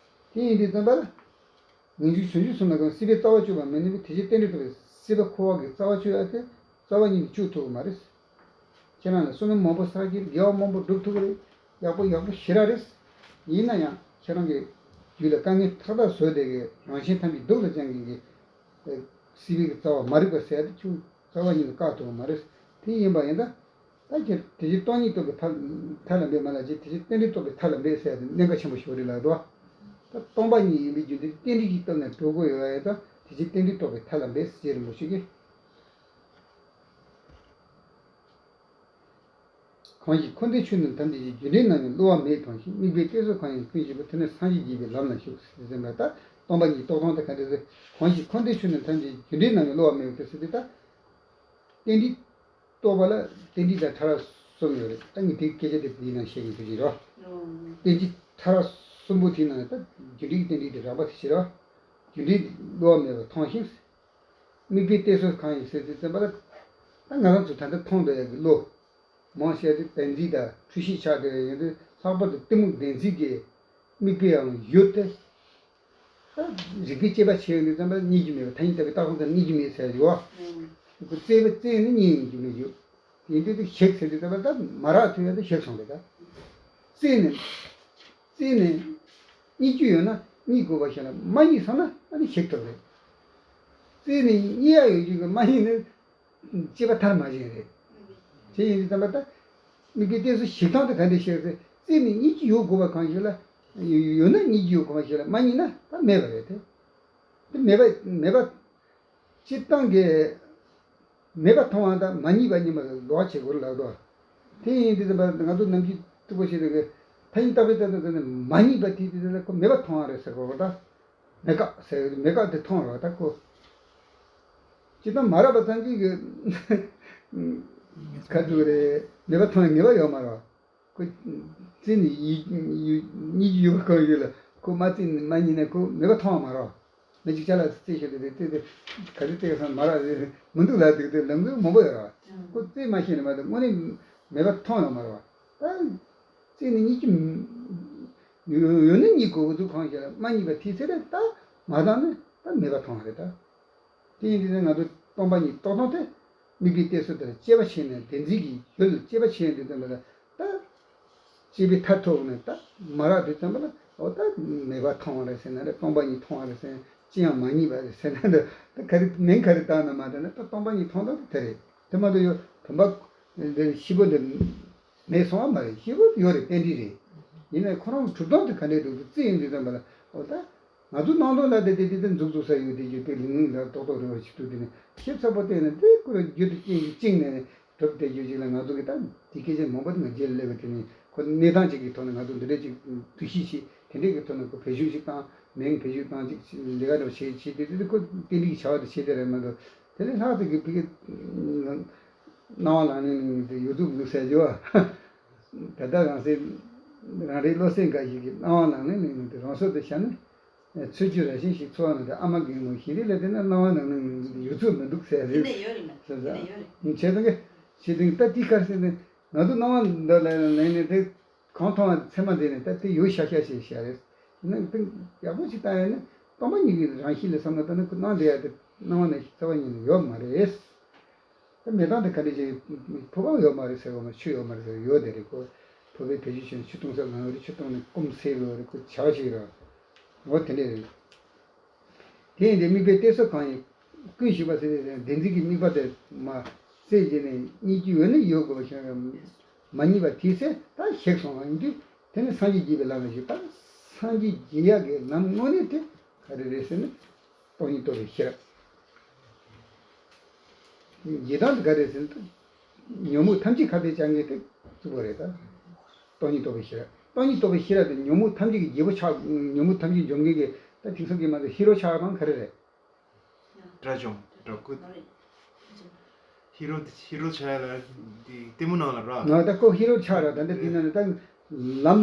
དེ་ཡིན་དུས་ཙམ་པ་ལ། ངེས་འབྱུང་བྱང་ཆུབ་སེམས་ལ་གོམས། སྲིད་པའི་རྩ་བ་གཅོད་པ་མིན་ནུས་པའི། དེ་ཕྱིར་རྟེན་འབྲེལ་རྟོགས་པའི། སྲིད་པ་འཁོར་བ་གི་རྩ་བ་གཅོད་ཡ་དེ་རྩ་བ་ཉིད་ནས་གཅོད་ཐུབ་པ་མ་རེད། ཁྱེད་རང་ལ་བསོད་ནམས་མང་པོ་བསགས་ཀྱི་རེད། དགེ་བ་མང་པོ་སྒྲུབ་ཐུབ་ཀྱི་རེད། ཡག་པོ་ཡག་པོ་ཞེ་དྲག་རེད། ཡིན་ན་ཡང་ཁྱེད་རང་གི་རྒྱུད་ལ་དཀའ་ངལ་ཏག་ཏག་བཟོས་བསྡད་ཀྱི། རང་གཞན་ཐམས་ཅད་སྡུག་ལ་སྦྱང་མཁན་གྱི་སྲིད་པའི་རྩ་བ་མ་རིག་པ་ཟེར་ཡ་དེ་ཁྱོད་རྩ་བ་ཉིད་ནས་བཀག་ཐུབ་པ་མ་རེད། དེ་ཡིན་པ་ཡིན་ད། ད་ཁྱེད་དེ་བཞིན་སྟོང་ཉིད་རྟོགས་པའི་མཐའ་ལ་འབད་མ་ལབ་ཅིག་དེ་བཞིན་རྟེན་འབྲེལ་རྟོགས་པའི་མཐའ་ལ་འབད་ཟེར་ཡ་དེ་གནད་འགག་ཆེན་པོ་ཞིག་རེད་ལབ་འདུག་ད་སྟོང་པ་ཉིད་ཡིན་པའི་རྒྱུ་མཚན་རྟེན་འབྲེལ་གྱི་སྟོབས་ནས་གྲུབ་དགོས་ཡོད་ཡ་ད། དེ་བཞིན་རྟེན་འབྲེལ་རྟོགས་པའི་མཐའ་ལ་འབད་ཟེར་རིན་པོ་ཆེ་གིས། གང་ཞིག་འཁོར་འདས་ཆོས་རྣམས་ཐམས་ཅད་ཀྱི། རྒྱུ་འབྲས་རྣམ་སྨིན་བསླུ་བ་མེད་ཕངས་ཤིང་། དམིགས་པའི་གཏད་སོ་གང་ཡིན་ཀུན་ཞི་བ། དེ་ནི་སངས་རྒྱས་དགྱེས་པའི་ལམ་ལ་ཞུགས་ཟེར་ཟིན་པ་ད། སྟོང་པ་ཉིད་རྟོགས་སྟངས་དེ་ག་འདྲ་ཟེར། གང་ཞིག་འཁོར་འདས་ཆོས་རྣམས་ཐམས་ཅད་ཀྱི། རྒྱུ་འབྲས་རྣམ་སྨིན་བསླུ་བ་མེད་པ་དེ་ཟེར་དུས་ད། རྟེན་འབྲེལ་རྟོགས་པ་ལ་རྟེན་འབྲེལ་དང་ཕྲ་རགས་གསུམ་ཡོད་རེད། ད་ངས་དེའི་སྐད་ཆ་དེ་དེའི་ནང་བཤད་ཀྱི་འདུག་ཅེས་རོ། རྟེན་འབྲེལ་ཕྲ་རགས་གསུམ་པོ་དེའི་ནང་ནས་ད་རྒྱུ་འབྲས་ཀྱི་རྟེན་འབྲེལ་དེ་རགས་པ་དེ་བྱེད་རོ། རྒྱུ་འབྲས་བསླུ་བ་མེད་པར་མཐོང་ཞིང་། དམིགས་པའི་གཏད་སོ་གང་ཡིན་ཟེར་དུས་ཙམ་པ་ལ། ད་ང་རང་ཚོ་ད་ལྟ་མཐོང་བསྡད་ཡག་གི་བློ། མང་ཆེ་བ་དེ་བདེན་འཛིན་དང་འཁྲུལ་ཤེས་ཆགས་བསྡད་ཡོད་དུས། ལྷག་པར་དུ་གཏི་མུག་བདེན་འཛིན་གྱི་དམིགས་པའི་ཡང་ཡུལ་དེ། ད་རིགས་པས་དཔྱད་པ་བྱས་ཡོང་དུས་ཙམ་པ་རྙེད་རྒྱུ་མེད་པ། ཐ་སྙད་བཏགས་པའི་རྟགས་གསུམ་ཙམ་རྙེད་རྒྱུ་མེད་ཟེར་ཡོད། ཁོ་བཙལ་བ་བཙལ་ནས་རྙེད་ཡོང་རྒྱུ་མེད་ཡོད། ཡིན་དུས་དེ་ཞིག་ཟེར་དུས་ཙམ་པ་ད་མ་རག་ཐུབ་ཡ་དེ་ཞིག་སོང་རེད་ད། བཙལ་ནས། བཙལ་ནས། རྙེད་རྒྱུ་ཡོད་ན་རྙེད་དགོས་པ་ཞིག་ལ་མ་རྙེད་སོང་ན་ཨ་ནི་ཞིག་ཐུབ་རེད། བཙལ་ནས་རྙེད་ཡ་ཡོད་རྒྱུ་གི་མ་རྙེད་ན། དཔྱད་པ་མཐར་མ་ཕྱིན་རེད། དེ་ཡིན་དུས་ཙམ་པ་ད། དམིགས་པའི་གཏད་སོ་ཞིག་སྟངས་དེ་ག་འདྲ་ཞིག་རེད། བཙལ་ནས་རྙེད་ཀྱི་ཡོད་དགོས་པ་གང་ཞིག་ལ། ཡོད་ན་རྙེད་ཀྱི་ཡོད་དགོས་པ་ཞིག་ལ་མ་རྙེད་ན་ད་མེད་པ་རེད་དེ། དེ་མེད་པ་མེད་པ། སྤྱིར་བཏང་གི་མེད་པ་མཐོང་བ་དང་མ་རྙེད་པ་གཉིས་མ་ལོགས་བྱེད་དགོས་ལབ་དོ། དེ་ཡིན་དུས་ཙམ་པ་ང་ཚོ་ནམ་རྒྱུན་མཐུག་པོ་བྱེད་དུས་ཀྱི་ཐ་སྙད་བཏགས་པའི་རྟགས་དེ་ནི་མ་རྙེད་པ་དེ་དེ་ལ་ཁོ་མེད་པ་མཐོང་བ་རེད་ཟེར་དགོས་པ་ད། མེད་དཀའ་ཟེར་མེད་དཀའ་དེ་མཐོང་རོགས་ད་ཁོ། ཅི་ལྟར་མ་རག་པ་ཙམ་གྱིས་གི་ཁ་ཐུག་རེད། མེད་པ་མཐོང་ངེས་པ་ཡོད་མ་རེད། ཁོ་བཙལ་ནས་ཡིད་ཡིད་རྙེད་ཀྱི་ཡོད་པ་གང་ཡོད་ལ་ཁོ་མ་བཙལ་ནས་མ་རྙེད་ན་ཁོ་མེད་པ་མཐོང་བ་མ་རེད། མི་གཅིག་ཅ་ལག་རྩེ་ཤོད་དེ་རྩེ་དེ་ག་རེ་རྩེ་སོང་མ་རག་རེད་མི་འདུག་ལབ་དུས་དེ་ལམ་ལུགས་མང་པོ་ཡོད་རེད། ཁོ་རྩེ་མ་ཤེས་ནས་མ་གཏོགས་དངོས་གནས་མེད་པ་མཐོང་ཡོད་མ་རེད་བ། ད་རྩེ་ནས་རྙེད་ཀྱི་ཡོད་ཡོད་ན་རྙེད་དགོས་འདུག་གང་ཞིག་ལ་མ་རྙེད་པ་དེའི་ཚེ་རེད་ད་མ་བཏང་ན་ད་མེད་པ་མཐོང་བ་རེད་ད། དེ་ཡིན་དུས་ང་ཚོ་སྟོང་པ་ཉིད་རྟོགས་སྟངས་དེ། དམིགས་པའི་གཏད་སོ་དེ་ལ་དཔྱད་པ་བྱས་ནས་བདེན་འཛིན་གྱི་ཡུལ་ལ་དཔྱད་པ་བྱས་ཡོང་དུས་ཙམ་པ་ལ་ད། དཔྱད་པའི་མཐར་ཐུག་ནས་ད་མ་རག་དུས་ཙམ་པ་ལ་འོ་ད་མེད་པ་མཐོང་བ་རེད་ཟེར་ན་རེད། སྟོང་པ་ཉིད་མཐོང་བ་རེད་ཟེར་ན་ཅི་ཡང་མ་རྙེད་པ་རེད་ཟེར་ན་འདི་ད་ག་རེ་མིང་ག་རེ་བཏགས་ན་མ་བཏགས་ན་ད་སྟོང་པ་ཉིད་མཐོང་སྟངས་དེ་རེད། དེ་མ་གཏོགས་ཡོད་བུམ་པ་འདི་ཤི་བོ་འདི་མེད་སོང་བ་མ་རེད། ཤི་བོ་ཡོད་རེད་རྟེན་འབྲེལ་རེད། ཡིན་ནའི་ཁོ་རང་གྲུབ་སྟངས་དེ་ག་འདྲས་འདུག་རྩི་ཡོང་དུས་ཙམ་པ་ལ་འོ་ད། ང་ཚོ་སྣང་སྟོང་ལ་དེ་དེ་དེ་དེ་འཛུགས་འཛུགས་ས་ཡོད་དེ་ཡོད་དེ་ལིང་ལིང་ལ་ཏོག་ཏོག་རེ་བ་ཞིག་ཏུ་དེ་ནི་ཞིབ་ཚགས་པོ་བལྟས་ན་དེ་ཁོ་རང་རྒྱུད་དུ་བཅིངས་བཅིངས་ནས་གྲུབ་བསྡད་རྒྱུ་ཅིག་ལ་ང་ཚོ་གི་ད་དེ་སྐད་ཆ་མང་པོ་དེ་ང་རྗེས་ལ་སླེབས་པ་དེ་ནི་ཁོ་གནས་སྟངས་ཅིག་གི་ཐོག་ནས་ང་ཚོ་འདི་འདྲས་ཅིག་འདུ་ཤེས་ཤིག་དེ་འདྲས་ཀྱི་ཐོག་ནས་ཁོ་བེད་སྤྱོད་ཅིག་བཏང་མིང་བེད་སྤྱོད་བཏང་ཅིག་ལས་ཀ་འདྲ་བ་བྱེད་བྱེད་དེ་དེ་ཁོ་རྟེན་འབྲེལ་གྱི་བྱ་བ་དེ་བྱེད་དེ་རེད་མ་གཏོགས་དེ་ལས་ལྷག་ཏུ་གི་ཕ་གི་སྣང་བ་ལག་ལེན་གླིང་དེ་ཡོད་ཚུགས་འདུག་ཟེར་རྒྱུ་བ། ད་ལྟ་རང་སེམས་རང་རེའི་བློ་སེམས་འགའ་ཞིག་གིས་སྣང་བ་ལག་ལེན་གླིང་དེ་རང་སོར་དུ་བཞག་ནས། ཚུལ་གྱིས་རང་བཞིན་ཞིག་འཚོ་བ་ན་དེ་ཨ་མ་རྒན་མོ་ཞིག་རེད་ལ་དེ་ན་སྣང་བ་ནང་ནས་ཡོད་ཚོད་མི་འདུག་ཟེར་རེད། དེ་ནས་ཡོད་རེད་མ་ཟེར་དེ་ནས་ཡོད་རེད། བྱས་ཙང་གི་བྱས་ཙང་ད་དེའི་ཁར་ཟེར་ནས་ང་ཚོ་སྣང་བ་འདི་ལ་ལེན་ནས་དེ་གང་མཐོང་བ་ཚད་མ་འདི་ནས་ད་དེ་ཡོད་ཤག་ཤག་ཞེས་བཤད་རེད། ན་དེ་ཡག་པོ་ཞིག་བལྟ་ཡ་ནི་སྟོང་པ་ཉིད་ཀྱི་རང་བཞིན་ལ་བསམ་བློ་བཏང་ན་ཁོ་སྣང་བསྡད་ཡ་དེ་སྣང་བ་ནས་རྩ་བ་ཉིད་ནས་ཡོད་མ་རེད། ད་མེ་ཏོག་དེ་ག་འདྲ་ཅིག་ཕོར་པ་ཡོད་མ་རེད་ཟེར་བ་མ་ཆུ་ཡོད་མ་རེད་ཟེར་ཡོད་དེ་རེད་ཁོ། ཕོར་པའི་བེད་སྤྱོད་བྱས་ནས་ཆུ་བཏུང་ས་ལངས་རེད། ཆུ་བཏུང་ནས་སྐོམ་སེལ་ཡོད་རེད། ཁོ་བྱ་བ་ཞིག་རེད། འོ་དེ་འདྲ་རེད། དེ་ཡིན་ཏེ་དམིགས་པའི་གཏད་སོ་གང་ཡིན། ཀུན་ཞིག་པ་ཟེར་ཏེ་བདེན་འཛིན་གྱི་དམིགས་པ་དེ་མ་བསལ་བྱས་ནས་རྙེད་རྒྱུ་ཡོད་ན་ཡོད་དགོས་པ་ཞིག་མ་རྙེད་པ་དེ་ཚེ་ད་གཞིར་སོང་བ་ཡིན་དུས་དེ་ནི་སངས་རྒྱས་རྒྱས་པའི་ལམ་ལ་ཞུགས། ད་སངས་རྒྱས་རྒྱས་ཡག་གི་ལམ་དངོས་གནས་དེ་ག་རེ་རེད་ཟེར་ན་སྟོང་ཉིད་རྟོགས་པའི་ཤེས་རབ། རྗེས་དྲན་དེ་ག་རེ་ཟེར་ན་ད་ཉོན་མོངས་ཐམས་ཅད་ཁ་བརྡའི་ལྕགས་ངན་དེ་གཙུག་པ་རེད། ད་སྟོང་ཉིད་རྟོགས་པའི་ཤེས་རབ། སྟོང་ཉིད་རྟོགས་པའི་ཤེས་རབ་དེ་ཉོན་མོངས་ཐམས་ཅད་ཀྱི་རྒྱལ་པོ་ཆགས། ཉོན་མོངས་ཐམས་ཅད་འཇོམས་མཁན་གྱི་ད་དེང་སང་གི་མ་གཏོགས་ཧི་རོ་ཆགས་པ་གང་ག་རེ་རེད། དགྲ་བཅོམ་དགྲ་བཀོད། ཧི་རོ་ཧི་རོ་ཆགས་ལ་འདི་ལྟད་མོ་ནང་ལ་ར། ང་ད་ཁོ་ཧི་རོ་ཆགས་ར། ད་འདི་དེ་ན་ནི་ད་ལམ་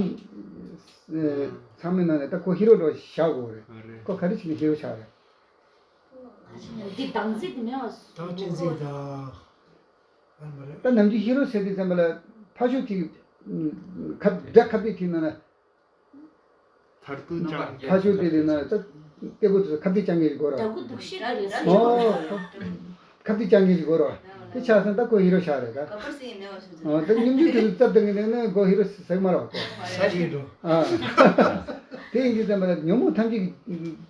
ཚང་མའི་ནང་ནས་ད་ཁོ་ཧི་རོ་འགྲོ་བཞག་དགོས་རེད། ཁོ་ག་རེ་བྱས་ནས་ཧི་རོ་ཆགས་རེད། འདི་བདག་འཛིན་དེ་མེད་པ། བདག་གཅེས་འཛིན་དང་། ད་ནམ་རྒྱུན་ཧི་རོ་ཟེར་དུས་ཙམ་པ་ལ་ཕ་ཤོ་དེ་ཁ་སྒྲ་ཁ་བརྡའི་དེ་ན་ན། མཐར་ཐུག་ཅང་། ཕ་ཤོ་དེ་ལས་ན་ད་ལྟད་མོ་དེ་ཚོ་ཁ་བརྡའི་ལྕགས་ངན་ཞིག་དགོས་ར། འདྲ་སྐུ་འདུག་ཤེས་རེད་ཟེར། ཨོ། ཁ་བརྡའི་ལྕགས་ངན་ཞིག་དགོས་ར། དེ་ཆགས་སོང་ད་ཁོ་ཧི་རོ་ཆགས་རེད་ད། ཨོ་ད་སྙོམས་འཇུག་དེ་ཚོ་རྩབ་བཏང་གི་འདུག་ན་ཁོ་ཧི་རོ་ཟེར་མ་ར་ཁོ། ས་ཡིན་འགྲོ། ཨ། དེ་ཡིན་དུས་ཙམ་པ་ལ་ཉོན་མོངས་ཐམས་ཅད་ཀྱི་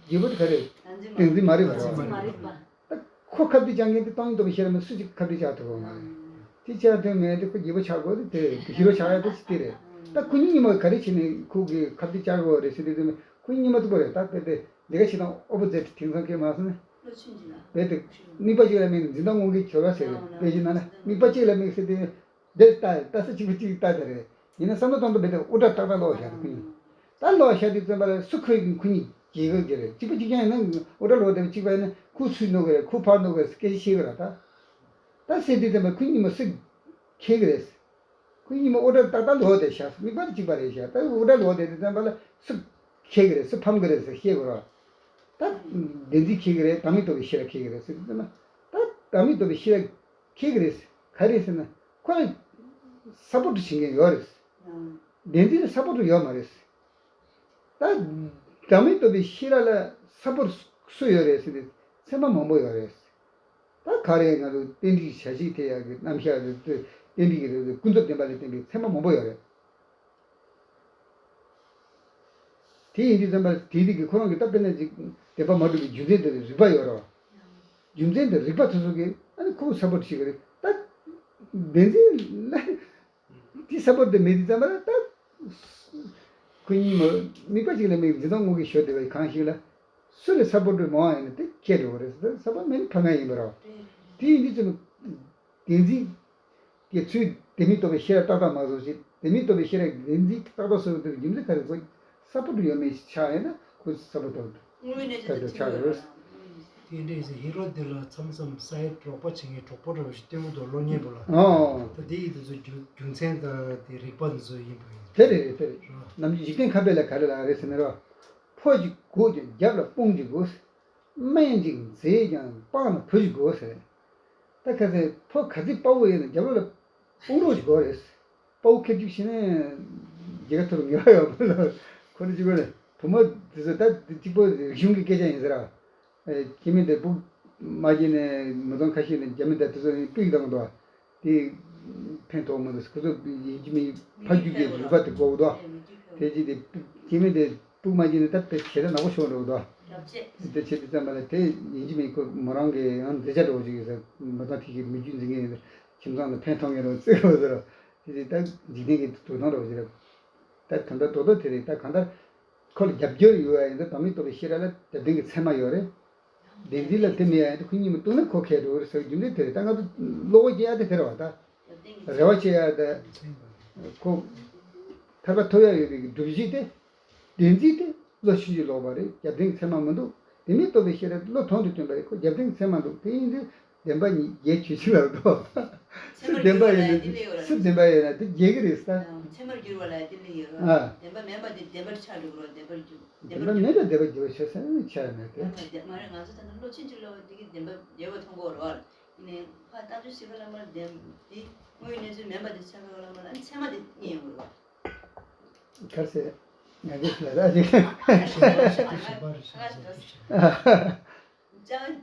རྒྱལ་པོ་དེ་ག་རེད། བདེན་འཛིན་མ་རིག་པ་རེད་བ། མ་རིག་པ། ད་ཁོ་ཁ་བརྡའི་ལྕགས་ངན་དེ་སྟོང་ཉིད་རྟོགས་པའི་ཤེས་རབ་མ་སུ་གཅིག་ཁ་བརྡའི་ལྕགས་ཐུབ་པ་མ་རེད། དེ་ལྕགས་ཐུབ་མེད་དེ་ཁོ་རྒྱལ་པོ་ཆགས་དགོས་དེ་དེ་ཧི་རོ་ཆགས་ཡ་དེ་ཅི་དེ་རེད། ད་ཁོ་གཉིས་གཉིས་མ་ག་རེ་བྱས་ནས་ཁོ་གི་ཁ་བརྡའི་ལྕགས་དགོས་རེད་ཟེར་དུས་ཙམ་ཁོ་གཉིས་གཉིས་མ་ཐུབ་པ་རེད། ད་དཔེ་དེ་ལས་ཀ་བྱེད་སྟངས་ཨོ་པོ་ཛེ་ཊི་དེང་སང་སྐད་མ་སོང་ན། དཔེ་དེ་དམིགས་པ་གཅིག་ལ་དམིགས་ནས་འཛིན་སྟངས་དངོས་ཀྱི་འཁྱོར་བ་ཟེར་རེད། དཔེ་བྱས་ན་ན་དམིགས་པ་གཅིག་ལ་དམིགས་ཟེར་དུས། འདིར་ལྟ་ལྟ་ས་གཅིག་པ་གཅིག་ལྟ་དེ་རེད། ཡིན་ན་བསམ་བློ་གཏོང་དུ་མེད་དེ་དབུ་སྐྲ་ཏག་ཏག་ལོག་བཞག་དེ་ཁུ་ཉིན། ད་ལོག་བཞག་དུས་ཙམ་པ་ལ་སུ་ཁོས་ཁུ་ཉིན་རྒྱལ་ཁ་རྒྱལ་རེད། གཅིག་པ་གཅིག་རྐྱང་ཡིན་ན་དབུ་སྐྲ་ལོག་དེ་གཅིག་པ་ཡིན་ན་ཁུ་ཚུར་ནོ་གི་རེད། ཁུ་ཕར་ནོ་གི་རེད། སྐད་ཆ་བཤད་གི་ར་ད། ད་ཟེར་དུས་ཙམ་པ་ཁུ་ཉིན་མ་སུ་ཁེལ་གི་རེད། ཁུ་ཉིན་མ་དབུ་སྐྲ་ཏག་ཏག་ལོག་དེ་བཞག་དམིགས་པ་དེ་གཅིག་པ་རེད་བཞག་ད་དབུ་སྐྲ་ལོག་དེ་དུས་ཙམ་པ་ལ་སུ་ཁེལ་གི་རེད། སུ་ཕམ་གི་རེད་ཟེར་བཤད་གི་ར། ད་བདེན་འཛིན་ཁེལ་གི་རེད། བདག་མེད་རྟོགས་པའི་ཤེས་རབ་ཁེལ་གི་རེད་ཟེར་དུས་ཙམ་པ་ད་བདག་མེད་རྟོགས་པའི་ཤེས་རབ་ཁེལ་གི་རེད། ག་རེ་ཟེར་ན་ཁོ་ལ་སཔོར་ཊི་བྱེད་མཁན་ཡོད་རེད། བདེན་འཛིན་ལ་སཔོར་ཊི་ཡོད་མ་རེད། ད་བདག་མེད་རྟོགས་པའི་ཤེས་རབ་ལ་སཔོར་ཊི་སུ་ཡོད་རེད་ཟེར་ཏེ་ཚད་མ་མང་པོ་ཡོད་རེད། ད་ག་རེ་ང་ཚོ་རྟེན་འབྲེལ་གྱི་བྱ་བྱེད་དེ་ཡག་གི་རྣམ་གཞག་རེད། རྟེན་འབྲེལ་གྱི་རེད། ཀུན་རྫོབ་བདེན་པ་ལ་བརྟེན་པའི་ཚད་མ་མང་པོ་ཡོད་རེད། དེ་ཡིན་དུས་ཙམ་པ་དེ་དེ་གི་ཁོ་རང་གི་ད་དཔེར་ན་ཅིག་བདེན་པ་མ་གྲུབ་པའི་རྒྱུ་མཚན་དེ་རིགས་པ་ཡོད་རེད། རྒྱུ་མཚན་དེ་རིགས་པ་དེ་ཚོ་གིས་ཨ་ནི་ཁོ་སཔོར་ཊི་བྱེད་ཀྱི་རེད། ད་བདེན་འཛིན་ལ་དེ་སཔོར་ཊི་དེ་མེད་དུས་ཙམ་པ་ལ་ད་ཁོ་གཉིས་མ་དམིགས་པ་གཅིག་ལ་དམིགས་འཛིན་སྟངས་དངོས་ཀྱི་ཞོར་དེ་བའི་གང་ཞིག་ལ་སུ་ལ་སཔོར་ཊི་མང་བ་ཡིན་ན་དེ་ཁྱེད་འགྲོ་གི་རེད་ཟེར། ད་སཔོར་ཊི་མེད་ན་ཕ་ང་ཡིན་པ་རེད། དེ་ཡིན་དུས་ཙམ་པ་བདེན་འཛིན་གྱི་ཚུལ་བདེན་མེད་རྟོགས་པའི་ཤེས་རབ་ཏག་ཏག་མ་བཟོ་ཞིག་བདེན་མེད་རྟོགས་པའི་ཤེས་རབ་བདེན་འཛིན་ཏག་ཏག་བཟོ་བའི་རྒྱུ་མཚན་ག་རེ། ཁོ་སཔོར་ཊི་ཡོད་མེད་ཆགས་ཡོད་ན་ཁོ་སཔོར་ཊི་དངོས་གནས་ད་ཆགས་ཆགས་ཡོད། དེ་འདྲ་ཡིན་ཙང་ཧི་རོ་འདི་ལ་མཚམས་མཚམས་ས་ཡ་རོགས་པ་བྱེད་མཁན་གྲོགས་པོ་འདྲ་བོ་ཞིག་སྟོན་གྱི་འདུག་སློབ་གཉེར་པོ་ལ། ཨོ། ད་དེ་ཡི་དེ་ཚོ་རྒྱུ་རྒྱུ་མཚན་དང་དེ་རིགས་པ་འདི་ཚོ་ཡིན་པ་ཡིན། དེ་རེད་རེད་དེ་རེད། རོ། ནམ་རྒྱུན་འཇིག་རྟེན་ཁ་དཔེ་ལ་ག་རེ་ལབ་རེད་ཟེར་ན་རོ། ཕོ་གཅིག་དགོས་ཀྱང་རྒྱབ་ལ་དཔུང་གཅིག་དགོས། སྨན་གཅིག་མཛེས་ཀྱང་སྤང་ལ་བུ་གཅིག་དགོས་ཟེར། ད་ཁ་སང་ཕོ་ག་ཚོད་དཔའ་བོ་ཡིན་ན་རྒྱབ་ལོགས་ལ་དཔུང་རོགས་ཅིག་དགོས་རེད། དཔའ་བོ་ཁེར་རྒྱུག་བྱས་ན་རྒྱལ་ཁ་ཐོབ་ངེས་པ་ཡོད་པ་ལ་ཁོ་ནི་གཅིག་པོ་རེད། བུ་མོ་དེ་ཚོ་ད་གཅིག་པོ་རིག་གཞུང་གི་སྐད་ཆ་ཡིན་ཟེར་ར། ཨེ་སྐྱེ་དམན་དེ་སྤུ་མ་སྐྱེས་ནས་མི་ཚང་ཁ་ཤས་ནས་རྒྱ་མི་དང་དེ་ཚོ་ནས་པིག་བཏང་འདུག་དེ་ཕན་ཐོགས་མི་འདུག་ཁོ་ཚོ་ཡིན་གཅིག་མིན་ཕ་རྒྱུད་ཀྱི་རིག་པ་དེ་དགོས་འདུག་དེ་གཅིག་དེ་སྐྱེ་དམན་དེ་སྤུ་མ་སྐྱེས་ནས་ད་དཔེ་བྱེད་ཐབས་ནག་པོ་ཤོར་འགྲོ་འདུག་དེ་བྱེད་དུས་ཙམ་པ་ལ་དེ་ཡིན་གཅིག་མིན་ཁོ་མོ་རང་གི་ཡང་མཛེས་ཆ་འདྲ་བོ་ཅིག་ཡོད་ས། མི་ཚང་ཐིག་གི་མི་རྒྱུད་འཛིན་མཁན་ཡིན་ས། ཁྱིམ་ཚང་ལ་ཕན་ཐོགས་མཁན་འདྲ་བོ་བརྩི་དགོས་ཟེར་རོ། དེ་དེ་ད་འཇིག་རྟེན་གྱི་དུག་མདོག་འདྲ་བོ་ཅིག་རེད། ད་ད་ལྟ་རྡོག་རྡོག་དེ་རེད། ད་གང་ལྟར་ཁོ་ལ་རྒྱབ་སྐྱོར་ཡོད་ཡ་ཡིན་ད་བདག་མེད་རྟོགས་པའི་ཤེས་རབ་ལ་རྒྱབ་རྟེན་གྱི་ཚད་མ་ཡོད་རེད། བདེན་འཛིན་ལ་དེ་མེད་ཡ་ཡིན་ད་ཁོ་གཉིས་མ་བཏུང་ན་ཁོ་ཁེ་འགྲོ་རེད་ཟེར་བའི་རྒྱུ་མཚན་དེ་རེད། ད་ང་ཚོ་བློ་ཁོག་སྐྱེ་ཡ་དེ་དེ་རེད་བ། ད་རེ་བ་བྱེད་ཡ་ད་ཁོ་ཐར་པ་ཐོབ་ཡ་ཡོད་པའི་སྒྲུབ་གཞི་དེ། བདེན་འཛིན་དེ་བློ་ཆུང་ཆུང་ལོག་པ་རེད། རྒྱབ་རྟེན་ཚད་མ་མི་འདུག་བདེན་མེད་རྟོགས་པའི་ཤེས་རབ་བློ་ཐོག་ཏུ་བཏོན་པ་རེད། ཁོ་རྒྱབ་རྟེན་ཚད་མ་འདུག་དེ་ཡིན་དུས་བདེན་པ་ཉིད་རྒྱལ་ཆོས་ཅན་ལ་འདུག་སུ་བདེན་པ་ཡིན་ན་སུ་བདེན་པ་ཡིན་ན་དེ་རྒྱལ་གི་རེད་ས། ཚད་མར་གྱུར་པ་ལ་དེ་ལས་ཡོད་རེད། ཨ། བདེན་པ་མེད་པ་དེ་བདེན་པར་ཆགས་འགྲོ་གི་རེད། བདེན་པར་གྱུར། བདེན་པ་མེད་པ་བདེན་པར་གྱུར་ཆོས་ཟེར་ནས་ཆགས་མེད་དེ། མ་རེད། ང་ཚོ་ད་ལྟ་བློ་ཆུང་ཆུང་ལོག་དེ་གི་བདེན་པ་རྒྱལ་བ་མཐོང་གི་རེད། ཡིན་ནའི་ཕ་བཏང་ཆུ་ཞིག་ག་ལ་མར་བདེན་དེ་དངོས་ཡོད་གནས་ཚུལ་མེད་པ་དེ་ཆགས་ག་ལ་མར་ཨ་ནི་ཚད་མ་དེ་རྙེད་ཡོང་གི་རེད། གར་སེ་ང་གི་ལ་ར་ཅིག་ཅང་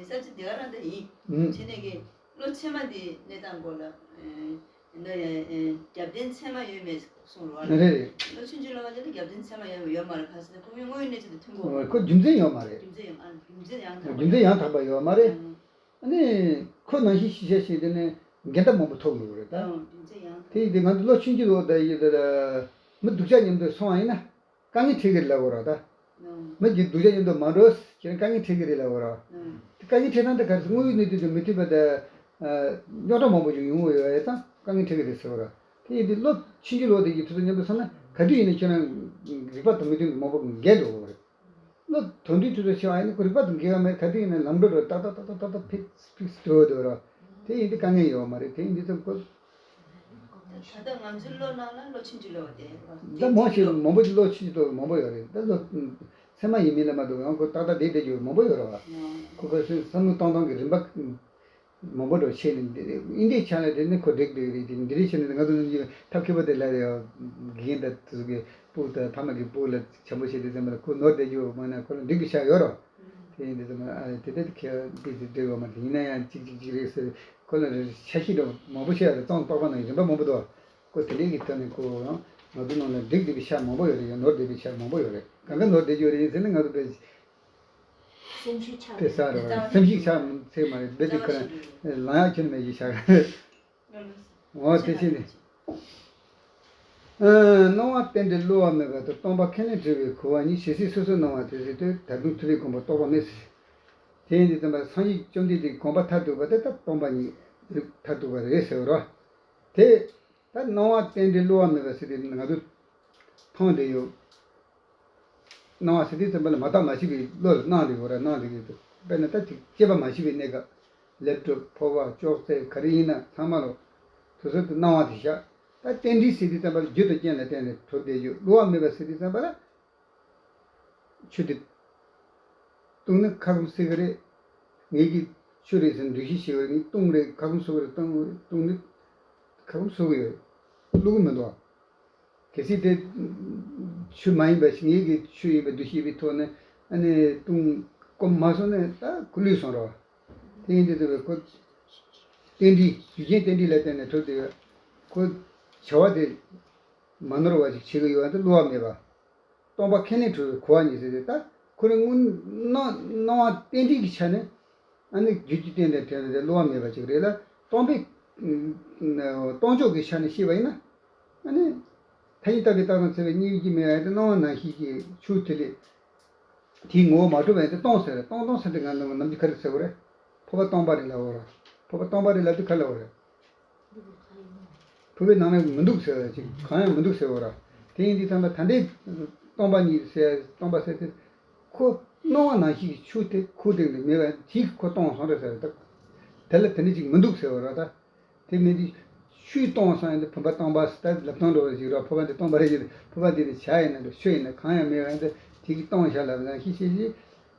ས་ཆ་དེ་ག་རང་ད་ཡིན། ཨུམ། ཕྱི་ནས་ཀྱི་ ལོ་ཕྱི་མ་དེའི་གནས་སྟངས་སྐོར་ལ། ཨེ། འདི་ཡང་ཨེ་རྒྱབ་རྟེན་ཚད་མ་ཡོད་མེད་གསུངས་རོགས། རེད་རེད། ལོ་ཆུང་ཆུང་ལོ་བ་ཅན་ལ་རྒྱབ་རྟེན་ཚད་མ་ཡོད་ཡོད་མ་རེད། ག་ཟེར་ན་ཁོ་མོའི་དངོས་ཡོད་གནས་ཚུལ་དེ་མཐུན་གོ། ཨོ། ཁོ་རྒྱུ་མཚན་ཡོད་མ་རེད། རྒྱུ་མཚན་ཡང་ཨ་རྒྱུ་མཚན་ཡང་དག་པ། རྒྱུ་མཚན་ཡང་དག་པ་ཡོད་མ་རེད། ཨ་ནི་ཁོ་ནང་བཞིན་ཤི་ཤ་ཤི་དེ་ནས་འགལ་ཟླ་མང་པོ་ཐོབ་ཡོད་རེད་ད། ཨང་། རྒྱུ་མཚན་ཡང་དེ་ཡིན་དུས་ང་ཚོ་ལོ་ཆུང་ཆུང་ལོ་ད་ཡིན་དུས་མི་སྡུག་ཅག་མཉམ་དུ་སོང་བ་ཡིན་ན། དཀའ་ངལ་འཕྲད་ཀྱི་རེད་ལབ་དགོས་རེད་ད། ཨང་། མི་གི་སྡུག་ཅག་མཉམ་དུ་མ་འགྲོ་ཟེར་ན་དཀའ་ངལ་འཕྲད་ཀྱི་རེད་ལབ་དགོས་རེད། ཨང་། དེ་དཀའ་ངལ་འཕྲད་སྟངས་དེ་ག་རེ་ཟེར། དངོས་ཡོད་གནས་ཚུལ་དེ་མི་མཐུན་པ་དང་རྙོག་དྲ་མང་པོ་ཞིག་ཡོང་གི་ཡོད་པ་ཡིན་ཙང་དཀའ་ངལ་འཕྲད་ཀྱི་རེད་ཟེར་བ་རེད། དེ་ཡིན་དུས་ལོ་ཆུང་ཆུང་ལོ་དེ་ཡི་དུས་ཚོད་མཉམ་དུ་སོང་ན་ག་དུས་ཡིན་ན་ཁྱོད་རང་རིག་པ་དང་མི་མཐུན་པའི་མང་པོ་འགལ་འགྲོ་གི་རེད། ལོ་དོན་འགྲུལ་དུས་ཚོད་ཕྱིན་པ་ཡིན་ན་ཁོ་རིག་པ་དང་འགལ་བ་མེད། ག་དུས་ཡིན་ན་ལམ་འགྲོ་འགྲོ་ཏག་ཏག་ཏག་ཏག་ཏག་ཏག་ཕིགས་ཕིགས་འགྲོ་འདུག་ར། དེ་ཡིན་དུས་དཀའ་ངལ་ཡོད་མ་རེད། དེ་ཡིན་དུས་ཙམ་ཁོ། ད་ལྟ་ང་ཚོའི་བློ་ནང་ལ་ལོ་ཆུང་ཆུང་ལོ་བ་དེ་ད་མང་ཆེ་མང་པོ་ཅིག་ལོ་ཆུང་ཆུང་ལོ་མང་པོ་ཡོད་རེད། ད་ལོ་ཚད་མ་ཡིན་མིན་ལ་མ་ལྟོས་ཡང་ཁོ་ཏག་ཏག་བསྡད་བསྡད་རྒྱུ་མང་པོ་ཡོད་རེད་བ། ཁོ་ཁོ་ཚོའི་བསམ་བློ་གཏོང་སྟངས་ཀྱི་རིམ་པ་མང་པོ་འགྲོ་ཆེ་ནས་འདི་རེད། ཨིན་དེ་ཆ་ལ་དེ་ནི་ཁོ་འགྲིག་འགྲིག་རེད། དེ་འདི་རེད་བྱས་ནས་ང་ཚོ་ནི་ཐབས་མཁས་པོ་དེ་ལ་རེད་བ། དགེ་རྒན་དང་དེ་ཚོ་གི་སྤུ་དང་ཕ་མ་གི་སྤུ་ལ་བྱམས་པོ་བྱས་ཏེ་ཙམ་པ་ལ་ཁོ་ནོར་བསྡད་རྒྱུ་མ་ན་ཁོ་ལ་འགྲིག་གི་ཆགས་ཡོད་རེད། དེ་ཡིན་དུས་ཙམ་ཨ་དེ་ལྟར་ཁྱེད་དཔེ་དེ་འགྲིག་ཡོད་མ་རེད། ཡིན་ན་ཡང་གཅིག་གཅིག་གཅིག་རེད་ཟེར། ཁོ་ལ་འཆར་གཞི་འདྲ་མང་པོ་བཤད་ཡོད་རེད། རྩོམ་པགས་པ་ནང་རིམ་པ་མང་པོ་འདུག་ཁོ་དེ་འདྲའི་གི་ཐོག་ནས་ཁོ་ཡང་ང་ཚོ་ནང་ལ་འགྲིག་བསྡད་པའི་ཆ་མང་པོ་ཡོད་རེད། ཡང་ནོར་བསྡད་པའི་ཆ་མང་པོ་ཡོད་རེད། གང་ག་ནོར་བསྡད་ཡོད་རེད་ཟེར་ན་ང་ཚོ་དཔེ་སེམས་ཤུགས་ཆག་དེ་ས་རེད་བ། སེམས་ཤུགས་ཆག་ཚད་མ་རེད། དཔེ་དེ་ཁོ་རང་ལང་ཡག་ཁྱོན་མེད་ཀྱི་ཆགས། འོ་དེ་བྱས་ནས། ཨ། སྣང་བ་རྟེན་འབྲེལ་བསླུ་བ་མེད་པ་དང་སྟོང་པ་ཁས་ལེན་བྲལ་བའི་གོ་བ་གཉིས་ཇི་སྲིད་སོ་སོར་སྣང་བ་དེ་སྲིད་དུ་ད་དུང་ཐུབ་པའི་དགོངས་པ་རྟོགས་པ་མེད་ཟེར། དེ་ཡིན་དུས་ཙམ་པ་སངས་རྒྱས་བཅོམ་ལྡན་འདས་ཀྱི་དགོངས་པ་མཐར་ཐུག་པ་དེ་ད་སྟོང་པ་ཉིད་མཐར་ཐུག་པ་རེད་ཟེར་བ་རེད། དེ་ད་སྣང་བ་རྟེན་འབྲེལ་བསླུ་བ་མེད་པ་ཟེར་དུས་ང་ཚོ་མཐོང་བསྡད་ཡོད། སྣང་བ་ཟེར་དུས་ཙམ་པ་ལ་མ་བརྟགས་མ་དཔྱད་པའི་བློ་ལ་སྣང་བསྡད་ཡོད་རེད། སྣང་བསྡད་ཀྱི་འདུག་དཔེར་ན་ད་ཅིག་སྐྱེས་པ་མ་བྱས་པའི་གནས་སྐབས་ལེབ་ཀྲོབ་ཕོར་པ་ཅོག་ཙེ་ག་རེ་ཡིན་ན་ཚང་མ་ལོ་དུས་ཚོད་དུ་སྣང་བ་དེ་བཞག་ད་རྟེན་འབྲེལ་ཟེར་དུས་ཙམ་པ་ལ་རྒྱུ་དང་རྐྱེན་ལ་བརྟེན་ནས་གྲུབ་བསྡད་རྒྱུ། བསླུ་བ་མེད་པ་ཟེར་དུས་ཙམ་པ་ལ་ཆུ་དེ་བཏུང་ན་ཁ་སྐོམ་སེལ་གི་རེད། ངེད་ཀྱིས་ཆུ་རེད་ཟེར་འདུ་ཤེས་བྱེད་ཀྱི་རེད། ངས་བཏུང་རེད་ཁ་སྐོམ་གསོ་གི་རེད། བཏུང་བཏུང་ནི་ཁ་སྐོམ་གསོ་གི་ཡོད་རེད། བསླུ་གི་མི་འདུག་གལ་སྲིད་དེ་ཆུ་མ་ཡིན་པ་ཞིག་ངེད་ཀྱི་ཆུ་ཡིན་པ་འདུ་ཤེས་པའི་ཐོག་ནས་ཨ་ནི་བཏུང་སྐོམ་མ་སོང་ན་ད་ཁོ་ལུས་སོང་རོ། དེ་ཡིན་དུས་དེ་བས་ཁོ་རྟེན་འབྲེལ་རྒྱུ་རྐྱེན་རྟེན་འབྲེལ་ལ་བརྟེན་ནས་གྲུབ་དེ་བས་ཁོ་བྱ་བ་དེ་མ་ནོར་བ་ཞིག་བྱེད་ཀྱི་ཡོད་པ་དེ་བསླུ་བ་མེད་པ། སྟོང་པ་ཁས་ལེན་གྲུབ་པའི་གོ་བ་ཉིད་ཟེར་ཏེ་ད་ཁོ་རང་སྔོན་སྣང་སྣང་བ་རྟེན་འབྲེལ་གྱི་ཆ་ནས་ཨ་ནི་རྒྱུ་རྐྱེན་རྟེན་འབྲེལ་དེ་བསླུ་བ་མེད་པ་ཅིག་རེད་ལ། སྟོང་པའི་སྟོང་ཕྱོགས་ཀྱི་ཆ་ནས་བཤད་པ་ཡིན་ན་ཨ་ནི་ཐ་སྙད་བཏགས་པའི་རྟགས་དང་འཚེ་བའི་གཉིས་ཀྱིས་མེད་པ་ཡིན་ཏེ། སྣང་བ་ནང་བཞིན་གྱི་ཆུ་དེ་ལས་དེའི་ངོ་བོ་མ་གྲུབ་པ་ཡིན་ཏེ་སྟོང་ཟེར། སྟོང་སྟོང་ཟེར་ཏེ་ང་ནམ་རྒྱུན་ག་རེ་ཟེར་བ་རེད། འཕོ་བ་སྟོང་པ་རེད་ལབ་བ་རེད། འཕོ་བ་སྟོང་པ་རེད་ལབ་དུས་ག་ལབ་བ་རེད། འཕོ་བའི་ནང་ན་མི་འདུག་ཟེར་བ་ཅིག་གང་ཡང་མི་འདུག་ཟེར་བ་ར། དེ་ཡིན་དུས་ཙམ་པ་ད་ལྟའི་སྟོང་པ་ཉིད་ཟེར་སྟོང་པ་ཟེར་དེ་ཁོ་སྣང་བ་ནང་བཞིན་གྱི་ཆུ་དེ་ཁོ་སྟེང་དུ་མེད་པ་དེ་ཁོ་སྟོང་སོང་རེད་ཟེར་བ་ད། དེ་ལ་དེ་འདྲ་ཅིག་མི་འདུག་ཟེར་བ་ར་ད། དེ་མིན་དུས་ཆུས་སྟོང་སོང་ཡང་དེ་བུམ་པ་སྟོང་པ་ཟེར་ད་ལབ་སྟངས་འགྲོ་བ་ཞིག་ར། འཕོ་བ་འདི་སྟོང་པ་རེད་ཟེར། འཕོ་བ་འདི་ནི་བྱ་ཡིན་ན་འགྲོ་ཆུ་ཡིན་ན་གང་ཡང་མེད་པ་ཡང་དེ་དེ་གིས་སྟོང་བཞག་ལབ་ནང་བཞིན་ཤེས་ཤེས།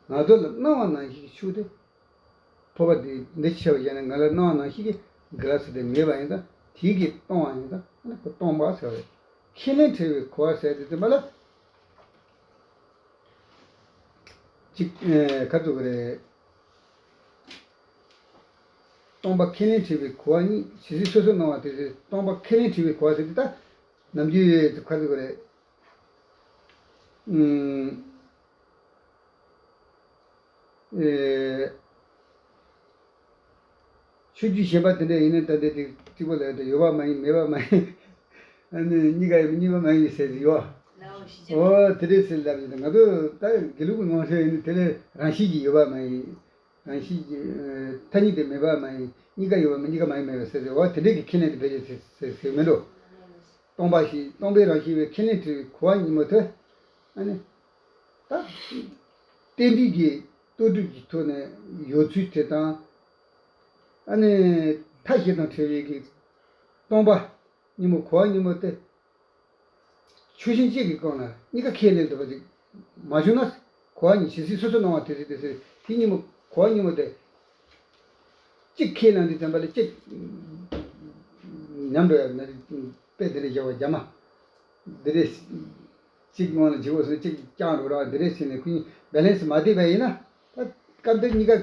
ང་ཚོ་ལ་སྣང་བ་ནང་བཞིན་གྱི་ཆུ་དེ། འཕོ་བ་འདི་འདི་ཆེ་བ་ཡིན་ན་ང་ལ་སྣང་བ་ནང་བཞིན་གྱི་ག་ལ་ཟེར་དེ་མེད་པ་ཡིན་ཙང་དེ་གིས་སྟོང་བ་ཡིན་ཙང་ཨ་ནི་ཁོ་སྟོང་པ་ཟེར་བ་རེད། ཁས་ལེན་བྲལ་བའི་གོ་བ་ཟེར་དེ་ཙམ་པ་ལ་ཅིག་ཨེ་ག་ཚོད་གི་རེད། སྟོང་པ་ཁས་ལེན་བྲལ་བའི་གོ་བ་གཉིས་ཇི་སྲིད་སོ་སོར་སྣང་བ་དེ་ཟེར། སྟོང་པ་ཁས་ལེན་བྲལ་བའི་གོ་བ་ཟེར་དེ་ད་ནམ་རྒྱུན་ག་ཚོད་གི་རེད། ཨུམ། ཨེ། ཆོས་བརྒྱུད་གཞན་པ་དེ་འདྲ་ཡིན་ན་ད་ལྟ་དེ་གཅིག་པོ་ལ་ཡོད་དེ་ཡོད་པ་མ་ཡིན་མེད་པ་མ་ཡིན། ཨ་ནི་གཉིས་ཀ་ཡོད་པ་གཉིས་པ་མ་ཡིན་ཟེར་གྱི་ཡོད། ཨོ་དེ་འདྲས་ཟེར་ལབ་ཡོད། ང་ཚོ་ད་དགེ་ལུགས་ཀྱི་ངོ་སྤྲོད་ཡིན་ན་དེ་ལས་རང་བཞིན་གྱིས་ཡོད་པ་མ་ཡིན། རང་བཞིན་གྱིས་ཐ་སྙད་དུ་མེད་པ་མ་ཡིན། གཉིས་ཀ་ཡོད་པ་མ་གཉིས་ཀ་མ་ཡིན་མེད་པ་ཟེར་ཟེར་བ་དེ་འདྲས་ཀྱི་ཁས་ལེན་དེ་བེད་སྤྱོད་ཟེར་ཟེར་མི་འགྲོ། སྟོང་པ་ཞིག་སྟོང་པའི་རང་བཞིན་པའི་ཁས་ལེན་བྲལ་བའི་གོ་བ་གཉིས་མོ་དེ། ཨ་ནི། ད། རྟེན་འབྲེལ་གྱི་ལྟོ་སྒྲུབ་ཀྱི་ཐོག་ནས་ཡོད་ཚུལ་དེ་དང་། ཨ་ནི། མཐའ་བཞི་དང་བྲལ་བའི་གི་སྟོང་པ་གཉིས་མོ་གོ་བ་གཉིས་མོ་དེ། ཆོས་ཅན་གཅིག་གི་སྒང་ལ་གཉིས་ཀ་ཁས་ལེན་ཐུབ་པ་ཅིག་མ་བྱུང་ན། གོ་བ་གཉིས་ཇི་སྲིད་སོ་སོར་སྣང་བ་དེ་སྲིད་དེ་སྲིད་དེ་གཉིས་མོ་གོ་བ་གཉིས་མོ་དེ། གཅིག་ཁས་ལེན་དུས་ཙམ་པ་ལ་གཅིག་ཉམས་འགྲོ་ཡ་ན་དཔེ་དེ་འདྲ་བཞག་པ་རྒྱ་མ། འདི་རེད། གཅིག་སྔོན་ལ་བྱེད་དགོས་སོང་གཅིག་བསྐྱངས་འགྲོ་ར་འདི་རེད་ཟེར་ནས་ཁོ་གཉིས་བེ་ལེན་སི་མ་བསྡད་པ་ཡིན་ན། ད་སྐབས་འདིར་གཉིས་ཀ་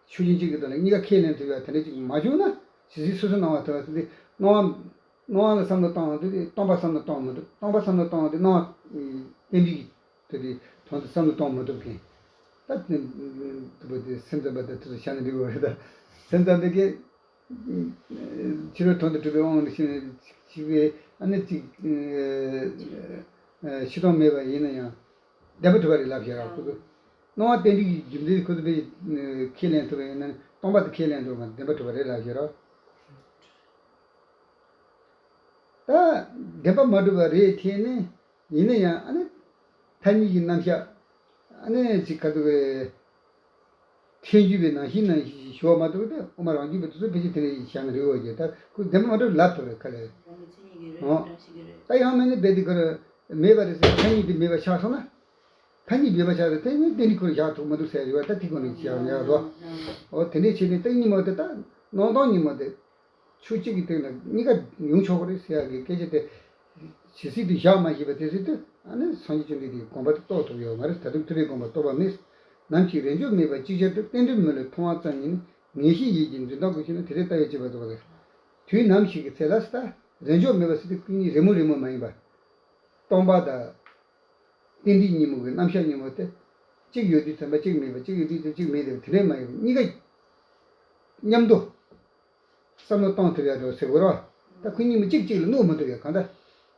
ཆོས་ཅན་གཅིག་གི་དོན་ལ་གཉིས་ཀ་ཁས་ལེན་ཐུབ་ཡ་དེ་འདྲ་ཅིག་མ་བྱུང་ན། ཇི་སྲིད་སོ་སོའི་སྣང་བ་ཐོབ་པ་ཟེར་དུས་སྣང་བ། སྣང་བ་ལ་བསམ་བློ་གཏོང་བ་དེ་སྟོང་པ་བསམ་བློ་གཏོང་མི་ཐུབ། སྟོང་པ་བསམ་བློ་གཏོང་བ་དེ་སྣང་བ་རྟེན་འབྲེལ་གྱི་དེ་དེ་དོན་དུ་བསམ་བློ་གཏོང་མི་ཐུབ་མཁན། ད་དེ་དེ་སེམས་ཙམ་པ་དེ་དེ་ཚོ་བྱས་ན་འགྲིག་གི་རེད། ད་སེམས་ཙམ་པས་ཀྱི་ཕྱི་རོལ་དོན་དུ་གྲུབ་པའི་དབང་དུ་བྱས་ནས་ཞིག་པའི་ཨ་ནི་ཅིག་ཕྱི་སྟོང་མེད་པ་ཡིན་ན་ཡང་བདེན་པ་གྲུབ་པ་རེད་ལབ་བྱས་ར། ཁོ་ཚོ་སྣང་བ་རྟེན་འབྲེལ་གྱི་རྒྱུ་མཚན་ཁོ་ཚོ་པས་ཁས་ལེན་ཐུབ་པ་ཡིན་ན་ནི་སྟོང་པ་དེ་ཁས་ལེན་ཐུབ་པ་བདེན་པ་གྲུབ་པ་རེད་ལབ་བྱས་ར། ད་བདེན་པ་མ་གྲུབ་པ་རེད་དེ་ནི་ཡིན་ན་ཡང་ཨ་ནི་མཐའ་གཉིས་ཀྱི་རྣམ་གཞག་ཨ་ནི་ཅིག་ག་དུ་བའི་ཐལ་འགྱུར་བའི་ནང་བཞིན་ནང་བཞིན་ཞུ་བ་མ་གཏོགས་ཏེ་དབུ་མ་རང་རྒྱུད་པའི་དེ་ཚོ་ཕལ་ཆེར་དེ་འདྲ་ཞིག་བཞག་ན་རེད་འོ་ཅེ། ད་ཁོས་བདེན་པ་མ་གྲུབ་ལབ་ཐུབ་རེད་ཁ་ལས། རང་གི་མཚན་ཉིད་ཀྱི་རེད། ཨོ། རང་བཞིན་གྱི་རེད། ད་ཡང་མིན་ནི་རྦད་དེ་ཁོ་ར་མེད་པ་རེད་ཟེར། མཚན་ཉིད་དེ་མེད་པ་ཆགས་སོང་ན། མཐའ་གཉིས་མེད་པ་ཆགས་ཏེ་དེ་ནི་རྟེན་འབྲེལ་ཁོ་ར་བཞག་ཐུབ་མ་ཐུབ་ཟེར་ཡོད་པ། ད་དེ་ཁོ་ནས་བཞག་ཡོད་དོ། ཨོ་དེ་འདྲའི་ཆེད་དུ་ད་གཉིས་མོ་དེ་ད་སྣང་སྟོང་གཉིས་མོ་དེ། ཆོས་གཅིག་གི་སྟེང་ལ་གཉིས་ཀ་ཡོང་ཆོག་གི་རེད་ཟེར་ཡག་གི་སྐད་ཆ་དེ་ཇི་སྲིད་དུ་བཞག་མ་ཤེས་པ་དེ་སྲིད་དུ་ཨ་ནི་སངས་རྒྱས་བཅོམ་ལྡན་འདས་ཀྱི་དགོངས་པ་དེ་རྟོགས་ཐུབ་ཡོད་མ་རེད། ད་དུང་ཐུབ་པའི་དགོངས་པ་རྟོགས་པ་མེད། ནམ་ཞིག་རེས་འཇོག་མེད་པར་ཅིག་ཅར་དུ་རྟེན་འབྲེལ་མི་སླུ་མཐོང་བ་ཙམ་ཉིད་ནི་ངེས་ཤེས་ཡིད་ཀྱི་འཛིན་སྟངས་ཀྱི་ཕྱིར་ན་དེ་ལས་ལྟ་བའི་དཔྱད་པ་རྫོགས་པ་རེད། དུས་ནམ་ཞིག་གི་ཚེ་ལ་ཟེར། ད་རེས་འཇོག་མེད་པ་ཟེར་དུས་ཀུན་གཉིས་རེས་མོས་རེས་མོས་མ་ཡིན་པ། སྟོང་པ་དང་རྟེན་འབྲེལ་གཉིས་མོ་གི་རྣམ་གཞག་གཉིས་མོ་དེ། གཅིག་ཡོད་དུས་ཙམ་པ་གཅིག་མེད་པ། གཅིག་ཡོད་དུས་ཙམ་གཅིག་མེད་དེ་དེ་འདྲས་མ་ཡིན་པ། གཉིས་ཀ་མཉམ་དུ་བསམ་བློ་གཏོང་ཐུབ་ཡག་འགྲོ་ཟེར་དགོས་རོ། ད་ཁོ་གཉིས་མོ་གཅིག་གཅིག་ལ་བསྣུབ་མི་ཐུབ་ཡག་གང་ལྟར་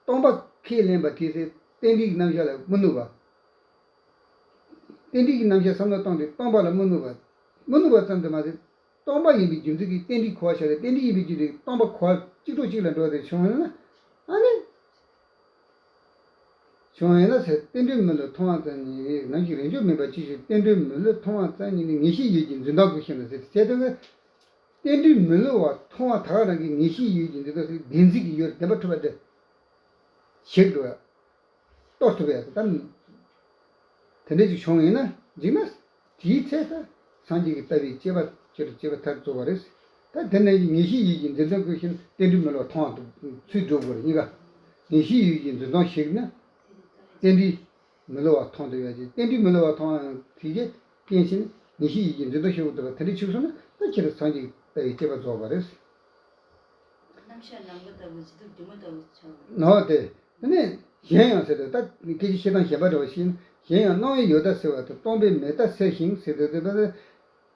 སྟོང་པ་ཁས་ལེན་པ་དེ་ཚེ་རྟེན་འབྲེལ་གྱི་རྣམ་གཞག་ལ་མི་བསྣུབ་པ། རྟེན་འབྲེལ་གྱི་རྣམ་གཞག་བསམ་བློ་བཏང་སྟེ་སྟོང་པ་ལ་མི་བསྣུབ་པ། མི་བསྣུབ་པ་ཙམ་དུ་མ་ཟད། སྟོང་པ་ཡིན་པའི་རྒྱུ་མཚན་གྱིས་རྟེན་འབྲེལ་གོ་བ་བཞག་སྟེ། རྟེན་འབྲེལ་ཡིན་པའི་རྒྱུ་མཚན་གྱིས་སྟོང་པ་གོ་བ་གཅིག་གྲོགས་གཅིག་ལ་འགྲོ་སྟེ་བྱུང་ཡོད་ན། ཨ་ནི། བྱུང་ཡོད་ན་ཟེར། རྟེན་འབྲེལ་མི་སླུ་མཐོང་བ་ཙམ་ཉིད་ནི། ནམ་ཞིག་རེས་འཇོག་མེད་པར་ཅིག་ཅར་དུ་རྟེན་འབྲེལ་མི་སླུ་མཐོང་བ་ཙམ་ཉིད་ནི་ངེས་ཤེས་ཡིད་ཀྱི་འཛིན་སྟངས་ཀྱི་ཕྱིར་ན་ཟེར། བྱས་ཙང་རྟེན་འབྲེལ་མི་སླུ་བ་མཐོང་བ་ད་ག་རང་གི་ངེས་ཤེས་ཡིད་ཀྱི་འཛིན་སྟངས་ཟེར། བདེན་འཛིན་གྱི་ཡུལ་བདེན་པ་གྲུབ་པ་དེ་ཞིག་འགྲོ་བ། གཏོར་ཐུབ་ཡག་དེ་ལྟ། དེ་འདྲ་ཅིག་བྱུང་ཡིན་ན་འཇིག་ན། དེའི་ཚེ་ད་སངས་རྒྱས་ཀྱི་ལྟ་བའི་དཔྱད་པ་ཕྱིར་དཔྱད་པ་མཐར་རྫོགས་པ་རེད། ད་དེ་ནས་ངེས་ཤེས་ཡིད་ཀྱི་འཛིན་སྟངས་ཀྱི་ཕྱིར་ན་རྟེན་འབྲེལ་མི་སླུ་བ་མཐོང་བ་དང་ཚུར་སྒྲུབ་དགོས་རེད། གཉིས་ཀ་ངེས་ཤེས་ཡིད་ཀྱི་འཛིན་སྟངས་ཤིག་ན་རྟེན་འབྲེལ་མི་སླུ་བ་མཐོང་ཐུབ་ཡག་ཅིག་རྟེན་འབྲེལ་མི་སླུ་བ་མཐོང་བ་དེ་གའི་རྐྱེན་བྱས་ནས་ངེས་ཤེས་ཡིད་ཀྱི་འཛིན་སྟངས་ཤིག་ཐུབ་པ་དེ་འདྲ་ཆགས་སོང་ན་ད་ཁྱེད་རང་སངས་རྒྱས་ཀྱི་ལྟ་བའི་དཔྱད་པ་རྫོགས་པ་རེད། རྣམ་གཞག་ནམ་མཁའ་ལྟ་བུ་བྱེད་ཐབས་སྒྱུ་མ་ལྟ་བུ་ཆགས་པ་རེད། ནོ་དེ། དེ་ནས་གཞན་ཡང་ཟེར་དུས་ད་སྐད་ཆ་བཤད་སྟངས་གཞན་པ་འདྲ་བ་ཞིག་ན། གཞན་ཡང་སྣང་བའི་ཡོད་མཐའ་སེལ་བ་དང་སྟོང་པའི་མེད་མཐའ་སེལ་ཞིང་ཟེར་དུས་དེ་ལྟར་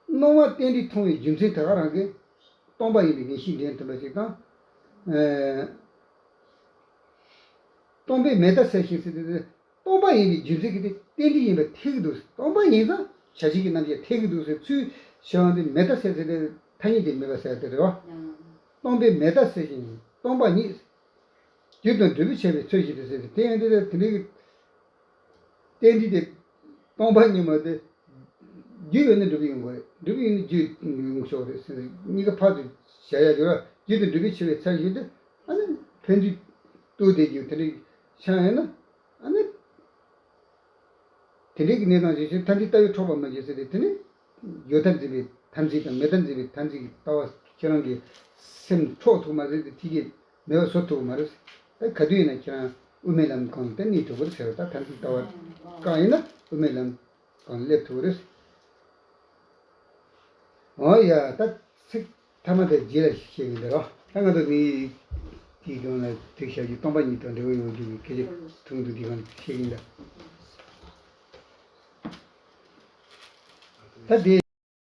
སྣང་བ་རྟེན་འབྲེལ་མཐོང་བའི་རྒྱུ་མཚན་དེ་ག་རང་གིས་སྟོང་པ་ཡིན་པའི་ངེས་ཤེས་འདྲེན་ཐུབ་པ་ཞིག་དང་། ཨེ། སྟོང་པའི་མེད་མཐའ་སེལ་ཞིང་ཟེར་དུས་དེ། སྟོང་པ་ཡིན་པའི་རྒྱུ་མཚན་གྱིས་དེ་རྟེན་འབྲེལ་ཡིན་པ་ཐལ་གྱི་འདུག་སྟོང་པ་ཡིན་ཙང་བྱ་བྱེད་ཀྱི་རྣམ་གཞག་ཐལ་གྱི་འདུག་ཟེར་ཚུལ་བྱ་བ་འདི་མེད་མཐའ་སེལ་ཟེར་ཏེ་ཐ་སྙད་དེ་མེད་པ་ཟེར་ཏེ་རེད་བ། སྟོང་པའི་མེད་མཐའ་སེལ་ཞིང་སྟོང་པ་ཉིད། རྒྱུ་དང་འབྲས་བུའི་ཁྱད་པར་ཚུལ་བཞིན་དུ་ཟེར་ཏེ་དེ་ཡང་དེ་ལྟར་དེ་འདྲའི་རྟེན་འབྲེལ་དེ་སྟོང་པ་ཉིད་མ་དེ། རྒྱུ་ཡོད་ན་འབྲས་བུ་ཡོང་གི་རེད། འབྲས་བུ་ཡོད་ན་རྒྱུ་ཡོང་ཆོག་རེད་ཟེར་ནས་གཉིས་ཀ་ཕར་ཚུར་བྱ་ཡ་ཡོད་ར། རྒྱུ་དང་འབྲས་བུའི་ཁྱད་པར་ཚུལ་བཞིན་དུ་ཨ་ནི་ཕན་ཚུན་ལྟོས་ཏེ་རྒྱུ་དེ་འདྲའི་ཆ་ཡིན་ན། ཨ་ནི། དེ་འདྲའི་གི་གནས་སྟངས་ཤིག་ཕྱིན་མཐའ་འདི་ལྟ་བས་འཕྲོག་པར་མི་བྱེད་ཟེར་ཏེ། དེ་ནི་ཡོད་མཐའ་འཛིན་པའི་མཐར་འཛིན་དང་མེད་མཐའ་འཛིན་པའི་མཐར་འཛིན་གྱི་ལྟ་བ་ཁྱེད་རང་གི་སེམས་འཕྲོག་ཐུབ་མ་རེད་དེ། དེ་གིས་མེད་པ་བཟོ་ཐུབ་མ་རེད། ད་ག་དུས་ཡིན་ན་ཁྱེད་རང་དབུ་མའི་ལམ་སྒང་ལ་ད་གནས་ཐུབ་པ་རེད་ཟེར་བ། ད་མཐར་འཛིན་ལྟ་བ་སྒང་ཡིན་ན་དབུ་མའི་ལམ་སྒང་ལ་སླེབས་ཐུབ་པ་རེད། འོ་ཡ། ད་ཚིག་ཐ་མ་དེ་རྗེས་ལ་བཤད་ཀྱི་འདུག་རོ། ད་ང་ཚོ་ནི་དེའི་སྒང་ལ་ཚིག་བཤད་རྒྱུ་སྟོང་པ་ཉིད་དང་འབྲས་བུ་ཡོད་རྒྱུ་གི་སྐད་ཆ་ཐུང་ཐུང་དེ་སྒང་བཤད་ཀྱི་འདུག་ད་དེ།